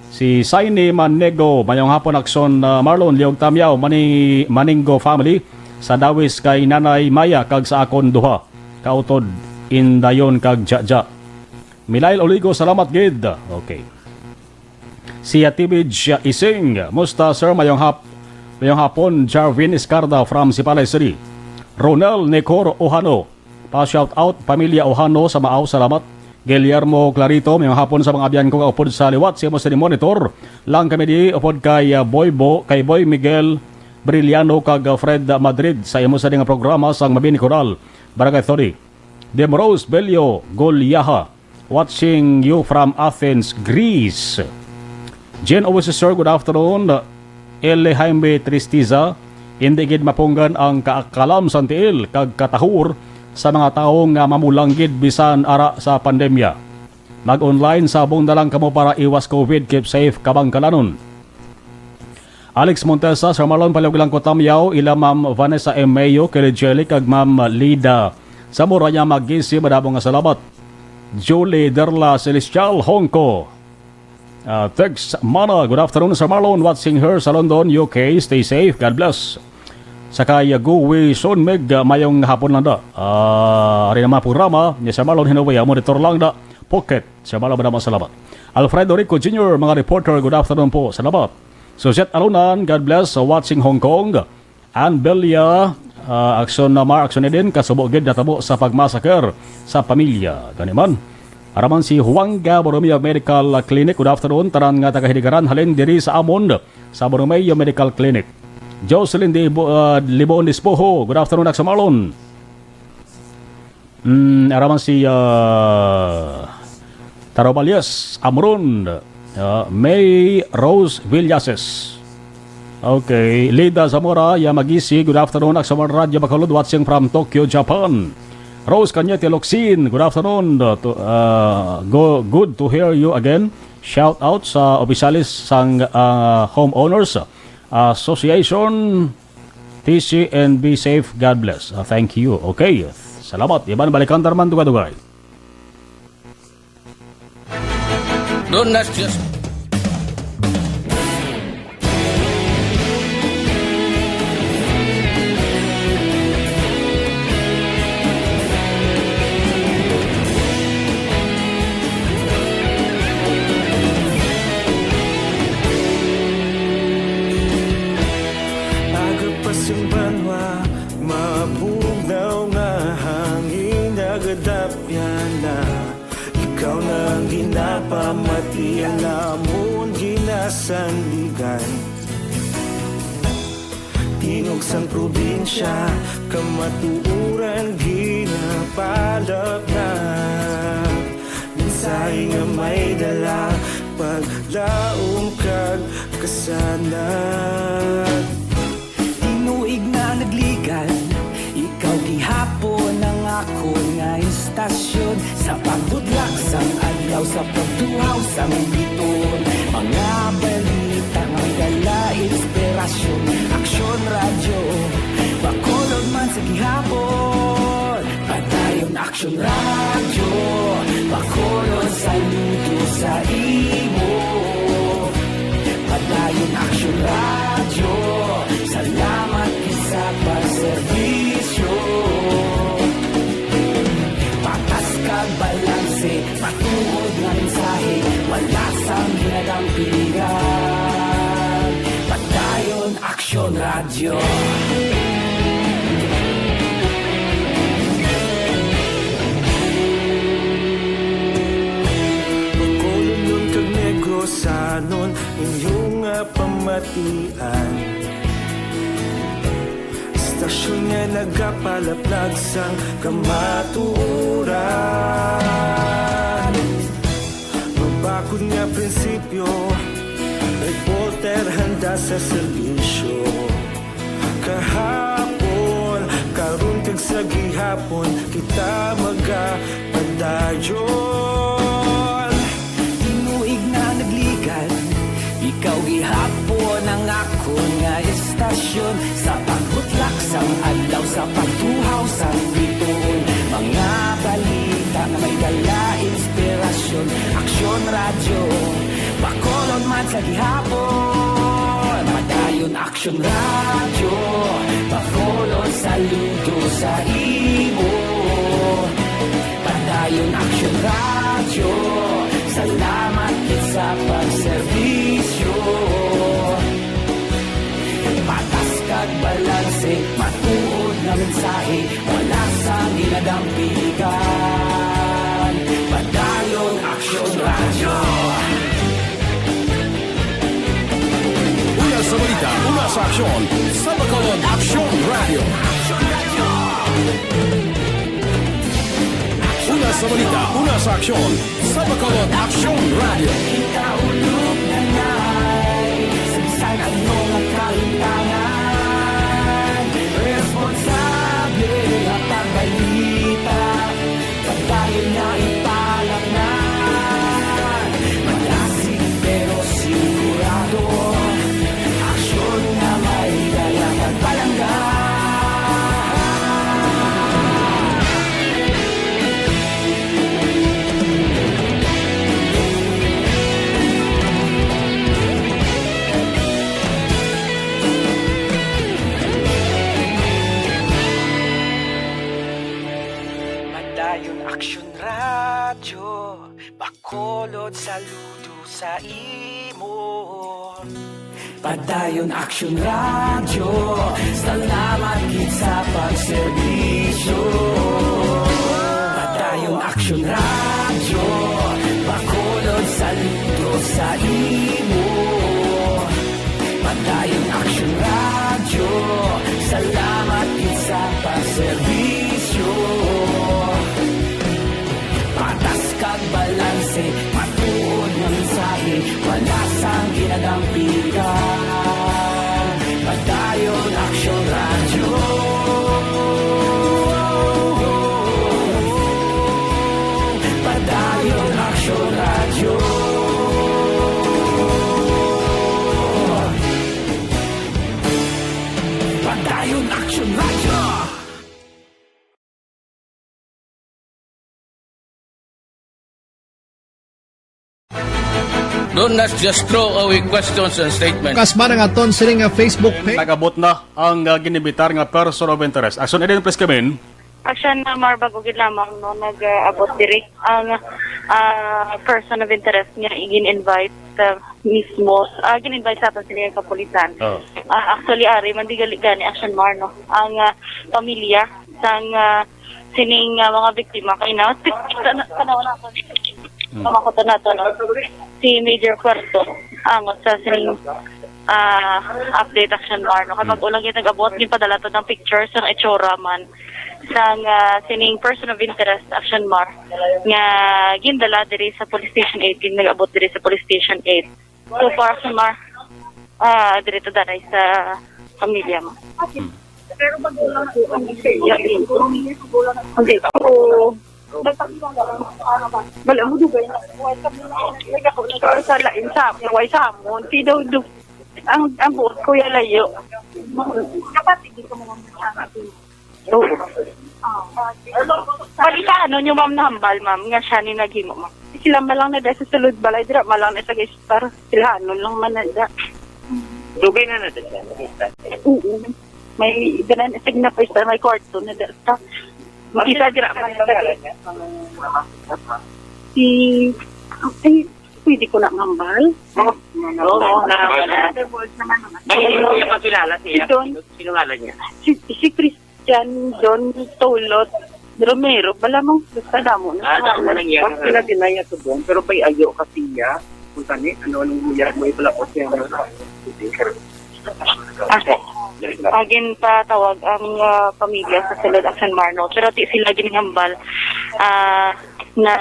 Si Saini Manego, mayong hapon, Aksyon, ah, Marlon, Liog Tamyaw, Mani-, Maningo family, sa dawis kay Nanay Maya kag sa akon duha kautod, Indayon kag Jaja. Milail Oligo, salamat gid. Okay. Si Atibid Ising, musta, sir? Mayong hap-, mayong hapon, Jarvin Escarda from Sipalay City. Ronel Necor Ohano, pa-shout out, pamilya Ohano sa Maaw, salamat. Guillermo Clarito, mayong hapon sa mga abyan ko nga upod sa liwat sa imo sa monitor. Lang kami di upod kay, ah, Boy Bo, kay Boy Miguel Briliano kag, ah, Fred Madrid sa imo sa nga programa sang Mabini Coral, Barangay thirty. Demrose Bello Goliaha, watching you from Athens, Greece. Jen Oasis, sir, good afternoon. L A Jaime Tristiza, hindi gid mapunggan ang kaakalam sang tiil kag katahur sa mga tawo nga mamulang gid bisan ara sa pandemya. Mag-online, sabong na lang kamo para iwas COVID. Keep safe, kabangkalanon. Alex Montesa, Sir Marlon, palihog lang ko tamyaw, ila Ma'am Vanessa M. Mayo, Kelly Jelly, kag Ma'am Lida Zamora, ya magisi, madamo nga salamat. Julie Derla Celestial, Hong Kong. Ah, text, Mana, good afternoon, Sir Marlon, watching her sa London, U K. Stay safe, God bless. Sa kay Guwi Son Meg, ah, mayong hapon lang da. Ah, ari naman programa ni Sir Marlon Hinuway, ah, monitor lang da. Pocket, Sir Marlon, madamo salamat. Alfredo Rico Junior, mga reporter, good afternoon po. Salamat. Suzette Alunan, God bless, uh, watching Hong Kong. Ann Belia, uh, Action na Mar, Action na din, kasubo gid natabo sa pagmasaker sa pamilya. Gani man, araman si Juanga Borromeo Medical Clinic, good afternoon. Tanan nga taga Hidigaran, halin diri sa amon, sa Borromeo Medical Clinic. Jocelyn Di Bo-, uh, Libon Dispoho, good afternoon, Action Marlon. Mm, araman si, ah, Taro Balyes, Amron, ah, May Rose Villases. Okay, Lida Zamora, ya magisi, good afternoon, Aksawan Radyo Bacolod, watching from Tokyo, Japan. Rose Cañete Locsin, good afternoon, uh, to, uh, go, good to hear you again. Shout out sa opisyalis sang, uh, homeowners. Association, T C, and be safe. God bless. Ah, thank you. Okay. Salamat. Iban balikan ta naman dugay-dugay. Don't ask just Aga pa sing banwa, mabugnaw nga hangin nagadapyan na. Ikaw na ang ginapamati, ang amon ginasandigan. Tingog sang probinsya, kamatuoran ginapalapnag. Mensahe nga may dala, paglaom kag kasanag. Tinuig na nagligan, ikaw gihapon ang akon nga istasyon. Sa pagbudlak sang adlaw, sa pagtuhaw sang biton, mga balita nga may dala inspirasyon. Aksyon Radyo, Bacolod man sa gihapon. Padayon Aksyon Radyo, Bacolod, saludo sa imo. Padayon Aksyon Radyo, salamat gid sa pagserbisyo. Patas kag balanse, matuod nga mensahe, wala sang ginadampigan. Padayon Aksyon Radyo. Bacolodnon kag Negrosanon, inyo nga pamatian. Istasyon nga nagapalaplag sang kamatuoran. Mabakod nga prinsipyo, reporter handa sa serbisyo. Kahapon, karon, kag sa gihapon, kita magapadayon. Tinuig na nagligan, ikaw gihapon ang akon nga istasyon. Sa pagbutlak sang adlaw, sa pagtuhaw sang bituon, mga balita nga may dala inspirasyon. Aksyon Radyo, Bacolod man sa gihapon. Padayon Aksyon Radyo, Bacolod, saludo sa imo. Padayon Aksyon Radyo, salamat gid sa pagserbisyo. Patas kag balanse, matuod nga mensahe, wala sang ginadampigan. Padayon Aksyon Radyo. Una sa balita, una sa aksyon, sa Bacolod Aksyon Radyo. Una sa balita, una sa aksyon, sa Bacolod Aksyon Radyo. Kita ulog na nay, sa bisan ano nga kahimtangan, responsable nga pagbalita. Padayon nga ipalapnag, Yun Action Radyo, Bacolod, saludo sa imo. Padayon Action Radyo, salamat gid sa pagserbisyo. Padayon Action Radyo, Bacolod, saludo sa imo. Padayon Action Radyo, salamat gid sa pagserbisyo. Patas kag balanse, matuod nga mensahe, wala sang ginadampigan. Padayon Action Radyo. Padayon Action Radyo. Padayon Action Radyo. Don't not just throw away questions and statements. Kasma nga aton sining nga Facebook page. Nag-abot na ang, ah, ginibitar nga person of interest. Action Edin, please come in. Action, ah, Mar, bago gid lamang, no, nag-abot diri ang, ah, person of interest nga gin-invite, ah, mismo, ah, gin-invite sa aton sini nga kapulisan. Oh. Ah, actually, ari man di gali gani, Action Mar, no, ang, ah, pamilya sang, ah, sining, ah, mga biktima kay na tan-, tan-aw nato. Hmm. Pamakutan nato, no? Si Major Cuarto, angot sa sining, ah, update, Action Mar, no? Kay Hmm. bag-o lang gyud nag-abot, ginpadala to ng pictures sang itsura man sang, ah, sining person of interest, Action Mar, nga gindala diri sa Police Station eight, nag-abot diri sa Police Station eight. So far, Action Mar, ah, diri to danay sa pamilya mo. Hmm. Pero bago lang ako, ang isa, yung, hindi ko, wala mo dugay na, wala kami na, wala ako nagkasala, insa, wala sa amon, si daw, daw, ang, ang buot ko, ya layo. Kapatid, di ko mo Oo. Bali ka, ano nyo, ma'am, nahambal, ma'am, nga siya ni naghimo, ma'am? Sila malang na dahil sa sulod balay, dira malang na taga-istar. Sila, ano lang man na da. Dugay na na siya, nag-istar. Oo. May, ganan, isag na pa istar, may kwarto na da. Makita dira man na taga. Si, ay, pwede ko na mambal? Oo, oo, na, na. Ay, hindi niya pakilala siya. Si Don. Sino ngalan niya? Si, si Chris. Jan Don Tulot Romero, bala mo, basta damo na. Ah, damo na niya. Pag sila dinaya to doon, pero bay ayo kasi niya, kung tani, ano, anong niya, mo ipalapos niya, ano, Okay. Agin pa tawag ang, ah, pamilya sa sulod, Action Mar, no? Pero ti sila ginhambal, ah, na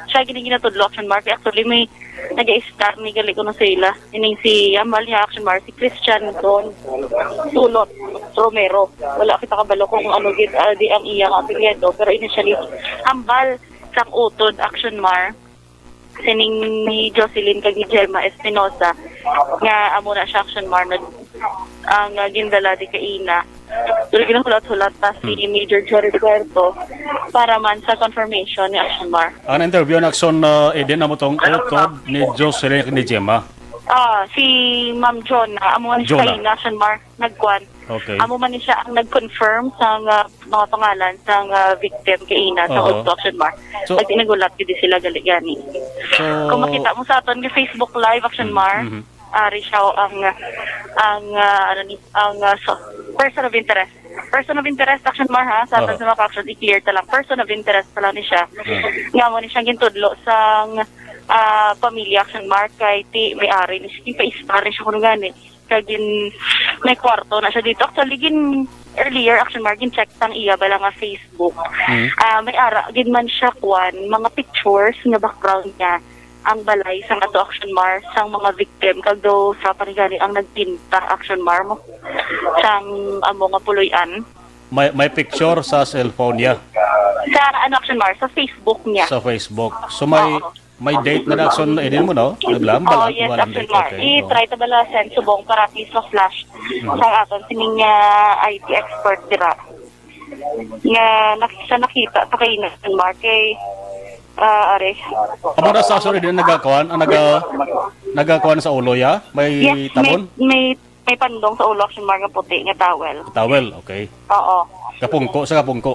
siya gini ginatudlo, Action Mar. Actually, may nag-i-star ni gali kuno sa ila. Ining si Amal niya, Action Mar, si Christian Don Tulot Romero. Wala kita kabalo kung ano gid, ah, di ang iya nga apelyido, pero initially, hambal sang utod, Action Mar, sining ni Jocelyn kag ni Jelma Espinosa, nga amo na siya, Action Mar, nag-, ang, ah, gindala di kaina. Pero ginahulat-hulat pa si Hmm. Major Jory Puerto para man sa confirmation ni Action Mar. Ang interview na, Action, uh, Eden, amo tong utod ni Jocelyn ni Gemma. Ah, si Ma'am Jonah, amo ni Jonah. Sa ina, Action Mar, nagkuan. Okay. Amo man ni siya ang nag-confirm sa nga mga pangalan sa nga victim kay ina sa Oho. Utod, Action Mar. So, pag tinagulat, gid sila gali gani. So, kung makita mo sa aton nga Facebook Live, Action Mm, Mar, mhm. Ari siya ang, ang, ah, ano ni, ang, ah, so, person of interest. Person of interest, Action Mar, ha? Sa aton Aha. Sa mga action, i-clear ta lang. Person of interest pa lang ni siya. Aha. Nga mo ni siyang gintudlo sang, ah, pamilya, Action Mar, kay ti may ari ni siya, pa-istar ni siya kuno gani. Kag gin-, may kwarto na siya dito. Actually, gin-, earlier, Action Mar, gin-check sang iya bala nga Facebook. Mhm. Ah, may ara gid man siya kwan, mga pictures nga background niya ang balay sang ato, Action Mar, sang mga victim, kag daw sa panigani ang nagpinta, Action Mar, mo sang amo nga puloy-an. May, may picture sa cellphone niya. Sa ano, Action Mar? Sa Facebook niya. Sa Facebook. So may, Oo. May date na, Action Edin, mo, no? Naglam-, Oo, balang, yes, balang Action date. Mar. Okay, oo. I-try ta bala send subong para at least ma-flash Mhm. sa aton sining, ah, I T expert dira. Nga nak-, sa nakita ta kay Action Mar kay, ah, are. Amo na sa, sorry, din nagakuan, ang naga-, nagakuan sa ulo, ya? May Yes, may, tabon? may, may pandong sa ulo, Action Mar, nga puti nga towel. Towel, okay. Oo. Kapungko, sa kapungko.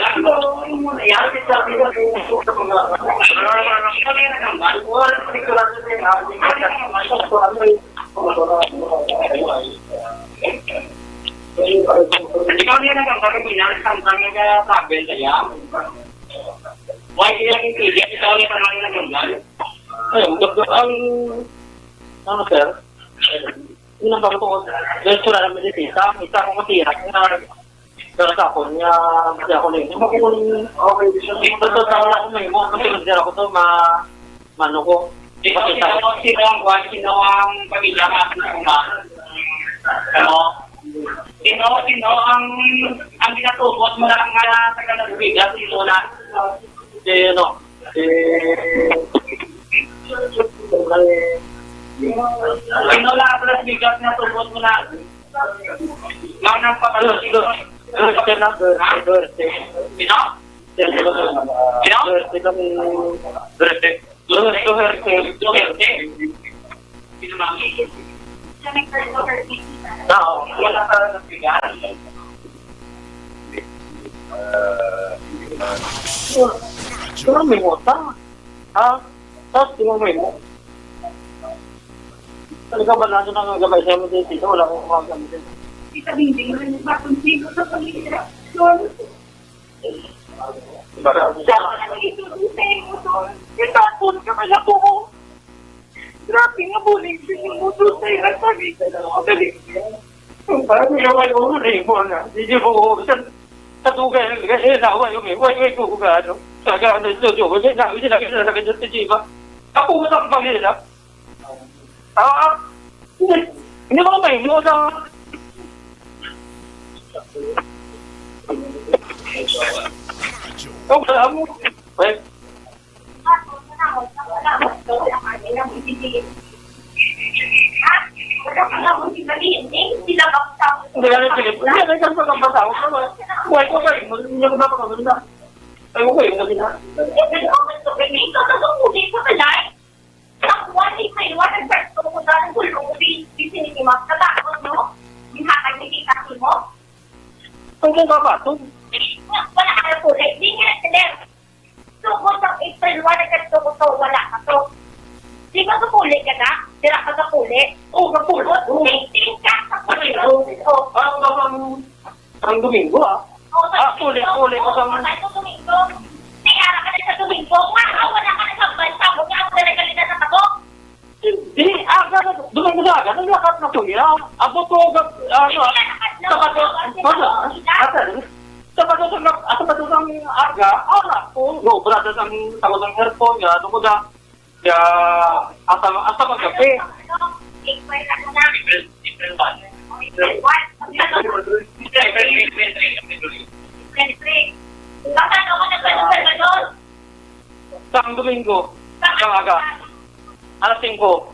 Ikaw niya nagkakaroon niya, samtang nagka-travel kaya. Why kaya yung tigil? Ikaw niya parang nagkakaroon. Ayun, doktor, ang, ano, sir? Yun ang pagkatungkol. Dahil sura naman dito, isa, isa akong matira, nga, pero sa akon, nga, kasi ako na yun. Yung kung, okay, gusto sa wala akong mahimo, kasi kung sira ko to, ma, mano ko. Sino, sino, sino ang kuwan? Sino ang pamilya nga, ano, ano? Sino, sino ang, ang ginatubos mo lang nga taga Las Vegas? Sino na? Si, ano, si, Sino lang ang Las Vegas nga tubos mo na? Lang nang pamilya. Ano, ano, sino na? Dorothy, Dorothy. Sino? Sino? Dorothy lang. Dorothy. Duherte. Duherte. Oo. Wala ka lang nagbigaran. Pero may ngota. Ha? Tapos, di mo may mo. Talaga ba na ito nang gabay sa mga dito? Wala akong mga gamit. Kita dingding na yung bakong sino sa pamilya. Itapon ka kaya ko. Grabe nga buling din yung mundo sa ilang pamilya. Ang parang yung may ulo na yung mga. Hindi mo ko sa sa tugay ng kasi na way yung may way ko ano. Sa gano ito yung wala na wala na sa kanya sa jiba. Ako mo sa pamilya. Ah, hindi. Hindi mo may mo sa Oh, wala mo. Well, hindi na yung Pilipino. Hindi na yung pagkabasa. Huwag ko kayo. Hindi ko na pagkabasa. Ay, okay, okay na. Ang kuwan ni Mayor, nagpwesto ko sa ang gulong ko, bi-, bisin ni Max, katakot, no? Ginhatag ni Tita Simo. Ang kung kabato? Wala ka na puli. Di nga, sila. Tungkol sa April one, nagkatuko to, wala ka to. Di ba kapuli ka na? Dira ka kapuli? Oo, kapuli. Oo. Tingting ka sa puli. Oo. Oo. Ang, ang, ang Domingo, ah. Oo, sa Ah, Domingo. Puli, puli ko Oo, sa sa Domingo. May ara ka na sa Domingo. Nga, ah, wala ka na sa bansa mo. Nga, wala ka na sa tabok. Hindi, aga na, Domingo sa aga, naglakat na ko niya. Abot ko, ga-, ano, ah, Sabado, Sabado, ata, Sabado sa, ah, Sabado sa aga, ara ko, no, brada sa, sa, sa airport niya, ano ko na, Ya, asa, asa ba kape? Sang Domingo, sang aga, alas singko.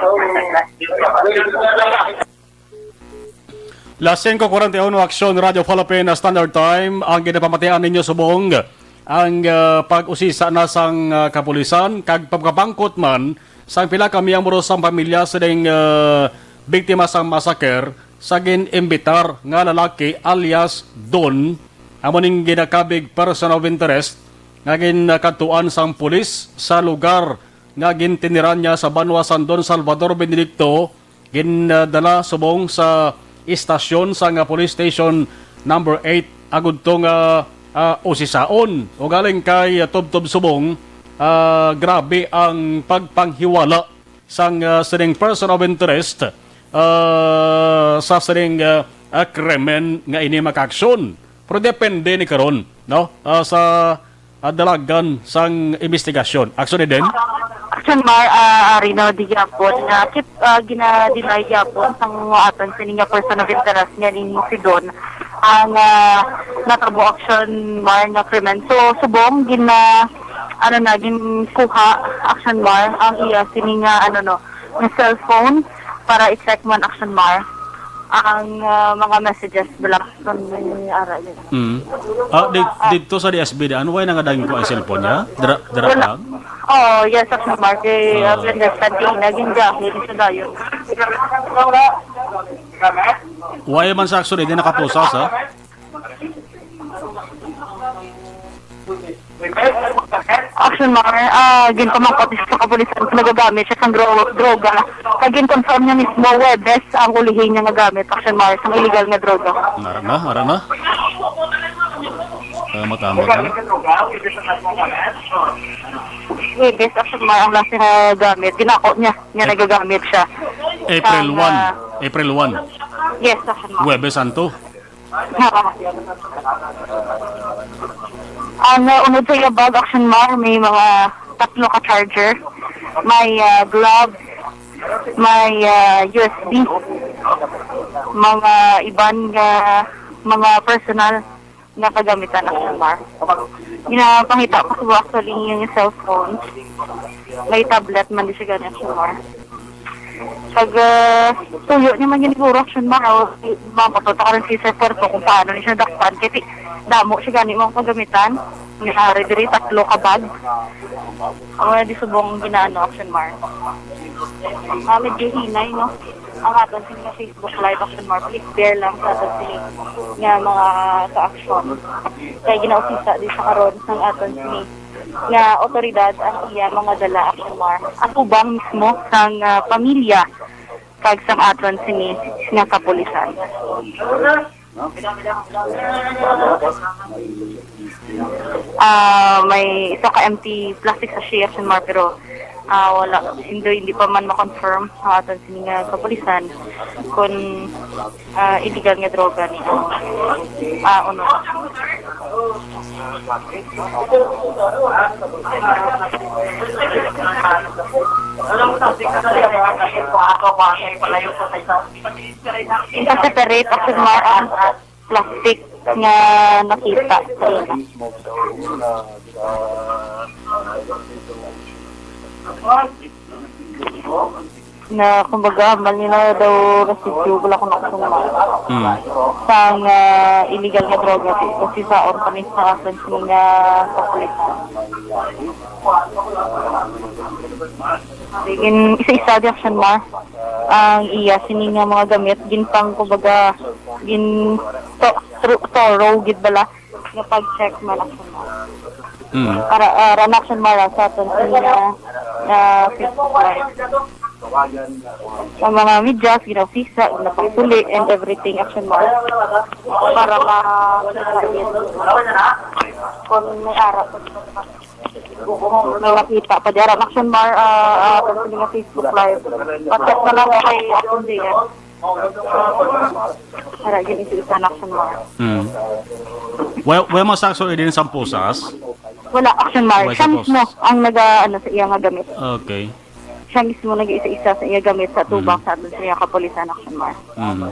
Las singko kuwarenta y uno, Aksyon Radio Philippine Standard Time. Ang ginapamatian ninyo subong ang, ah, pag-usisa na sang, ah, kapulisan kag pagkabangkot man sang pila ka miyembro sang pamilya sining, ah, biktima sang massacre sa gin-imbitar nga lalaki alias Don, amo ning ginakabig person of interest nga ginkadtuan sang pulis sa lugar nga gintiniran niya sa banwa sang Don Salvador Benedicto, gindala subong sa istasyon sang Police Station Number Eight agud to nga, ah, usisaon. Ugaling kay, ah, tubtob subong, ah, grabe ang pagpanghiwala sang, ah, sining person of interest, ah, sa sining, ah, ah, krimen nga ini makaaksyon. Pero depende ni karon, no? Ah, sa, ah, dalagan sang imbestigasyon. Aksyon ni Den? Aksyon Mar, ah, ari na di gyapon nga kit, ah, gina-deny gyapon sang aton sini nga person of interest nga ni si Don ang, ah, natabo, Aksyon Mar, nga krimen. So subong gina, ano na, ginkuha, Aksyon Mar, ang iya sini nga, ano, no, nga cellphone para i-check man, Aksyon Mar, ang, ah, mga messages bala sa ni ara yun. Mm. Ah, di, dito sa D S B daan, wala na nga daging ko ang cellphone niya? Dra, dra Wala. lang? Oh, yes, Aksyon Mar. Kay, ah, Ah. Glenn Descantina, ginjahil sa dayon. Wala man sa actually, di nakaposas, ha? Aksyon Mar, ah, ginpamangkot sa kapulisan kung nagagamit siya sang dro-, droga. Kag gin-confirm niya mismo, Webes ang ulihi niya nga gamit, Aksyon Mar, sang illegal nga droga. Ara na, ara na. Ah, matambag na. Webes, Aksyon Mar, ang last nga gamit. Ginako niya, niya nagagamit siya. April Sang, one. ah, April one. Yes, Aksyon Mar. Webes Santo. Oo. Ang, uh, unod sa iya bag, Aksyon Mar, may mga tatlo ka charger, may, uh, gloves, may, uh, U S B, mga iban nga mga personal nga kagamitan, Aksyon Mar. Ginapangita ko sa actually yung cellphone. May tablet man di siya gani, Aksyon Mar. Pag ah, tuyo niya man gani siguro, Action Mar, o si Ma'am, o to, karon si Sir Puerto, kung paano ni siya dakpan. Kay ti-, damo siya gani mga kagamitan. Nga ari diri, tatlo ka bag. Ang mga di subong ginaano, Action Mar. Ah, medyo hinay, no? Ang aton sini nga Facebook Live, Action Mar, please bear lang sa aton sini nga mga ka-action. Kay ginausisa di sa karon sang aton sini nga otoridad ang iya mga dala, Action Mar. Atubang mismo sang ah, pamilya kag sang aton sini nga kapulisan. Ah, may isa ka empty plastic sachet, Action Mar, pero ah, wala, hindi, hindi pa man ma-confirm sa aton sini nga kapulisan kung ah, illegal nga droga ni ano. Ah, ano. Ika-separate, Action Mar, ang plastic nga nakita sa ila. Na, kumbaga, hambal nila daw residue, wala ko na, Action Mar. Mm. Sang ah, illegal nga droga, kasi sa on pa ni sa aton sini nga kapulisan. Sige, isa-isa di, Action Mar. Ang iya sini nga mga gamit, ginpang, kumbaga, gin to, thro-, thorough gid bala nga pag-check man, Action Mar. Mm. Para ah, ran, Action Mar, sa aton sini nga ah, Facebook Live. Ang mga medyas, ginausisa, ginapasuli, and everything, Action Mar. Para ma-, kung may ara, may makita pa dira, Action Mar, ah, ah, sa mga Facebook Live. Pa-check na lang kay Action Mar. Para gini si isa, Action Mar. Mm. Well, well, mga sakso din sa pusas. Wala, Action Mar. Wala sa pusas. Siya mismo ang naga, ano, sa iya nga gamit. Okay. Siya mismo nag-isa-isa sa iya gamit sa tubang Mhm. sa aton sa iya kapulisan, Action Mar. Mhm.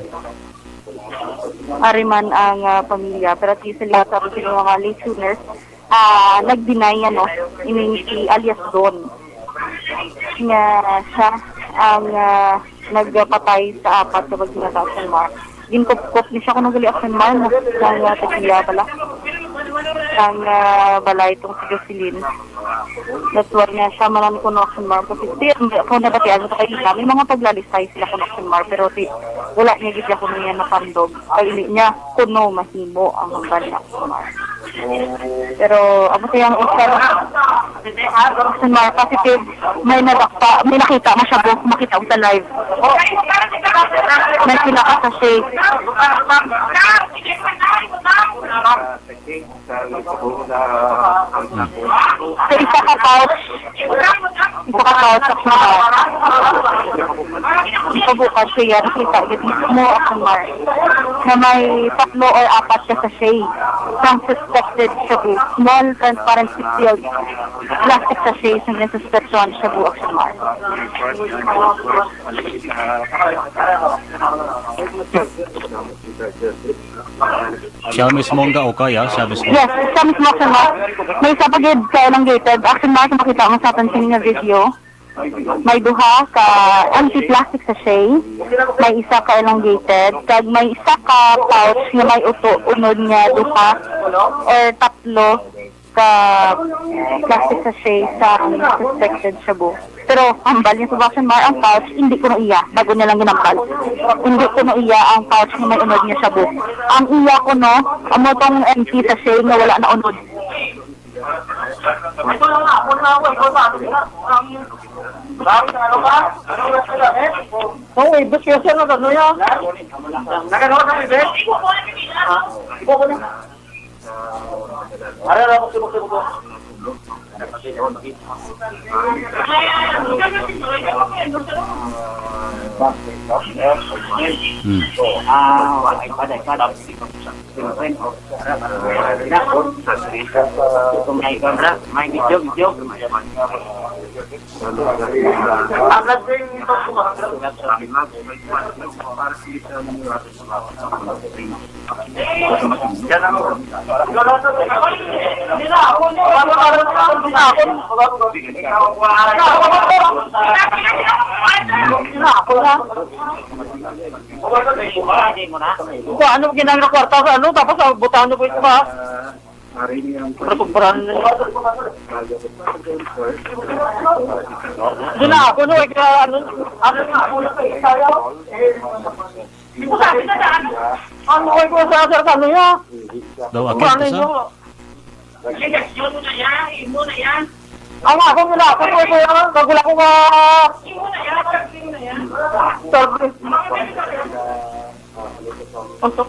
Ari man ang ah, pamilya, pero at least sila sa aton sa mga listeners, ah, nag-deny, ano, ining si alias Don, nga siya ang ah, nagpatay sa apat ka baginata, Action Mar. Ginkupkop ni siya kuno gali, Action Mar, na sang ah, tagiya bala. Sang ah, balay tong si Jocelyn. That's why nga siya man ang kuno, Action Mar. Kasi ti-, kung nabatian mo to kay Ina, may mga paglalisay sila kuno, Action Mar, pero ti-, wala niya gid kuno niya napandog. Kay ini niya kuno mahimo ang hambal niya, Action Mar. Pero amo siya ang isa, Action Mar, positive, may nadakpa, may nakita mo siya, bu-, makita mo sa live. May sila ka sa shade. Sa isa ka pouch, isa ka pouch, Action Mar. Ito bukas siya, nakita gid mismo, Action Mar, na may tatlo or apat ka sachet sang suspected shabu. Small transparent sealed plastic sachet sang suspected shabu, Action Mar. Siya mismo ang gaukay, ah, siya mismo. Yes, siya mismo, Action Mar. May isa pa gid ka elongated. Action Mar, kung makita mo sa aton sini nga video, may duha ka empty plastic sachet, may isa ka elongated, kag may isa ka pouch nga may uto unod nga duha or tatlo ka plastic sachet sa suspected shabu. Pero hambal niya sa Action Mar, ang pouch, hindi kuno iya. Bago niya lang ginambal. Hindi kuno iya ang pouch nga may unod nga shabu. Ang iya kuno, amo tong empty sachet nga wala na unod. Oh, ibig kaya siya na gano'n yan. Nagano ka sa ibig? Ha? Ibo ko na. Ara, ara, bukti, bukti, bukti. Hmm. Ah, ay, pada, pada. May ikaw, bra. May video, video. Ang naging Wala. Kung ano, ginang na kwarta sa ano, tapos, ah, butahan niyo po ito ba? Rekomprahan niyo. Doon na ako, no, eh, kaya ano, ano na ako, no, eh, kaya, eh, hindi ko sabi na daan. Ano, eh, kung sa, sa, sa, ano, ya? Daw, Kung agad ano ka sa? Yun? Sige, yun mo na yan, yun mo na yan. Ang ako nila, ako po, kuya, kagula ko nga. Yun mo na yan, yun mo na yan. Service. Usok.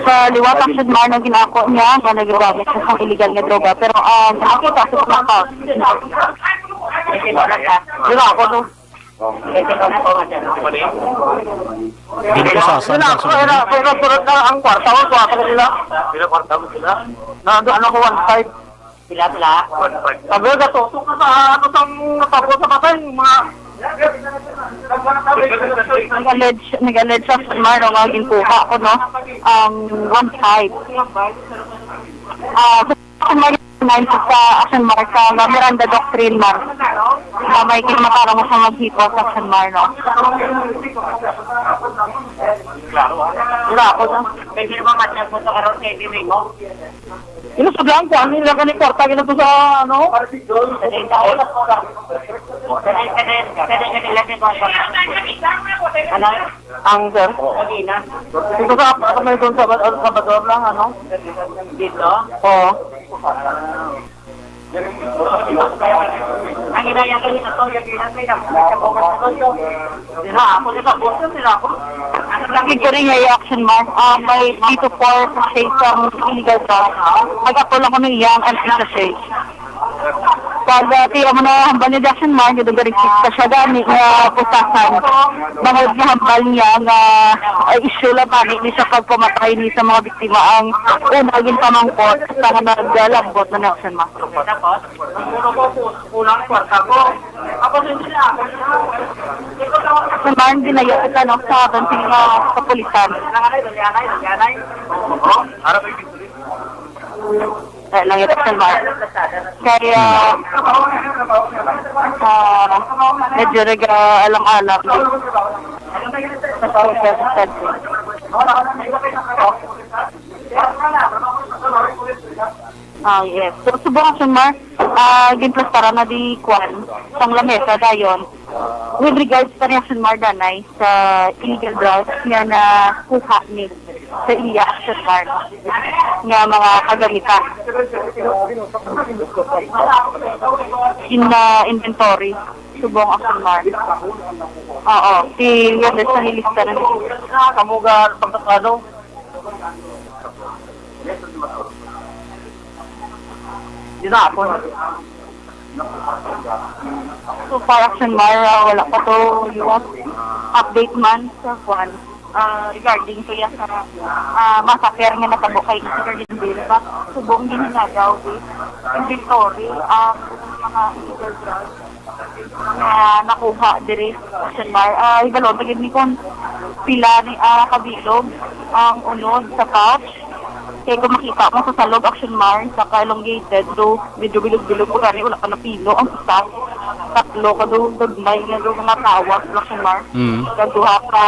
Sa liwat, Action Mar, nga ginako niya nga nagagamit siya sang illegal nga droga, pero, ah, nakita sa mga tao. Di ba ako, no? Dito sa San Wala, Carlos, pero, pero, pero ang kwarta ko, kwarta ko sila. Pila kwarta mo sila? Na, ano ko, one five. Pila, pila? Sabi, gato, sa ano, sang natabo sa patay, mga Nag-allege, nag-allege sa Action Mar nga ginkuha ko, no, ang one five. Ah, sa Action Mar, sa Action Mar, sa Miranda Doctrine, ma'am. Ah, may kinamatarong sa maghipos sa Action Mar, no? Klaro, ah. Wala ako, no? Pwede ba matag mo sa karon kay Bimimo? Ilusog lang ko, ano nila gani kwarta, gina to sa, ano? Ano? Ang, sir? Ito sa, ano, may doon sa, sa Sabador lang, ano? Dito? Oo. Ang inaya ko nito, yung pinatay na, sila ako, sila ako. Lagi ko rin nga i-action, ma'am. Ah, may dito for sa isang illegal drugs. Nag-ako lang kami iyang anti sa safe. Pag, ah, tiya mo na hambal ni Jackson, ma'am, yung galing kita siya gani nga pustasan. Bangod nga hambal niya nga, ah, issue lang gani ni sa pagpamatay ni sa mga biktima ang una ginpamangkot sa nga nagalambot na Jackson, ma'am. Tapos, unang kwarta ko. Tapos, hindi na ako. Sa man, ginayo kita, no, sa aton sing, ah, kapulisan. Nanganay, nanganay, nanganay. Harap ay Victory. Eh, nangita sa man. Kaya, ah, medyo nag-alang-alang. Sa social studies. Ah, yes. So, subong, Action Mar, ah, ginplastaran na di kwan, sang lamesa dayon. With regards pa ni Action Mar, danay, sa illegal drugs nga nakuha ni sa iya, Action Mar, nga mga kagamitan. In, ah, inventory, subong, Action Mar. Oo, si Lourdes na nilista na. Kamuga, pagkakano? Di na ako. So far, Action Mar, ah, wala pa to liwat update man sa kwan, ah, regarding to ya sa, ah, massacre nga natabo kay Mister Lindell. But subong ginhinagaw, eh, inventory ang mga illegal drugs nga nakuha diri, Action Mar. Ah, hibalo ta gid ni kung pila ni, ah, kabilog ang unod sa pouch. Kay kung makita mo sa salog, Action Mar, sa ka-elongated, do, medyo bilog-bilog po gani, wala pa napilo ang isa. Tatlo ka do, gagmay nga do, mga tawag, Action Mar. Mm. Kag duha ka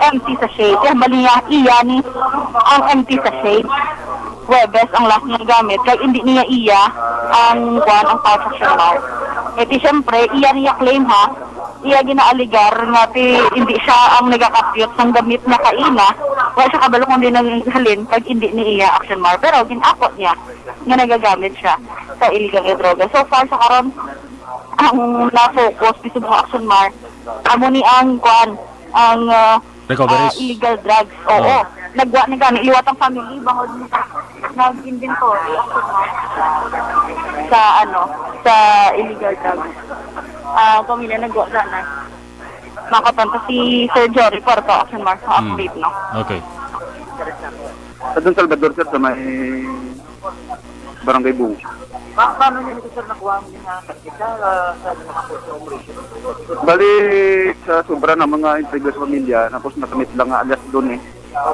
empty sachet. Kaya bali niya, iya ni ang empty sachet. Huwebes ang last nga gamit, kay hindi niya iya ang kuan, ang pouch, Action Mar. Eh, di syempre, iya niya claim, ha, iya ginaaligar nga ti, hindi siya ang nagakapyot sang gamit na kaina. Wala siya kabalo kung di naghalin, kag hindi ni iya, Action Mar. Pero gin-ako niya nga nagagamit siya sa illegal nga droga. So far, sa karon, ang na-focus ni subong, Action Mar, amo ni ang kuan, ang, ah, Recoveries? Ah, illegal drugs. Oo. Oh. Nagwa na gani liwat ang family bangod nag-inventory ang sa, ano, sa illegal drugs. Ah, pamilya nagwa na. Makapunta si Sir Jory Porto, Action Mar, sa Hmm. update, no? Okay. Sa Don Salvador, sir, sa may Barangay Bungo. Pa-, paano niyo ito, sir, nakuha ang mga target sa, ah, sa mga operation? Bali, sa sobra na mga intriga sa pamilya, tapos nakamit lang nga alias Don eh.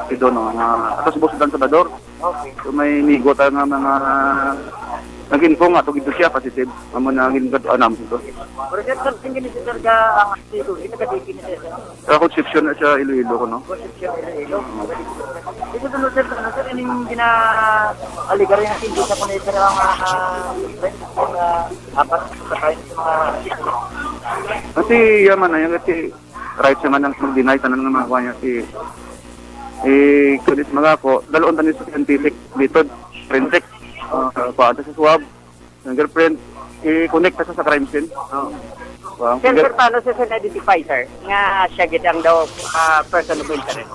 Si Don, no, nga ato sa Boston, Salvador. Okay. So, may migo ta nga mga nag-info nga, tugid to siya, positive. Amo na ang ginagawa namin to. Pero sir, something ganito, sir, ka ang dito, dito ka dito, sir. Sa Concepcion na siya, Iloilo ko, no? Concepcion, Iloilo. Dito, ano, sir, ano, sir, ining gina-, aligarin natin dito sa kung ito ang, ah, ah, apat sa kain sa mga Kasi, yaman na yan, kasi rights naman ang mag-deny, tanan nga mga kuha niya, si, eh, kulit mga ako, daloon tayo sa scientific method, forensic, uh, kuha sa swab, fingerprint, i-connect sa, sa crime scene. Oo. Wow. Sir, Finger- sir, paano siya, sir, na-identify, sir, nga siya gid ang daw, ah, person of interest?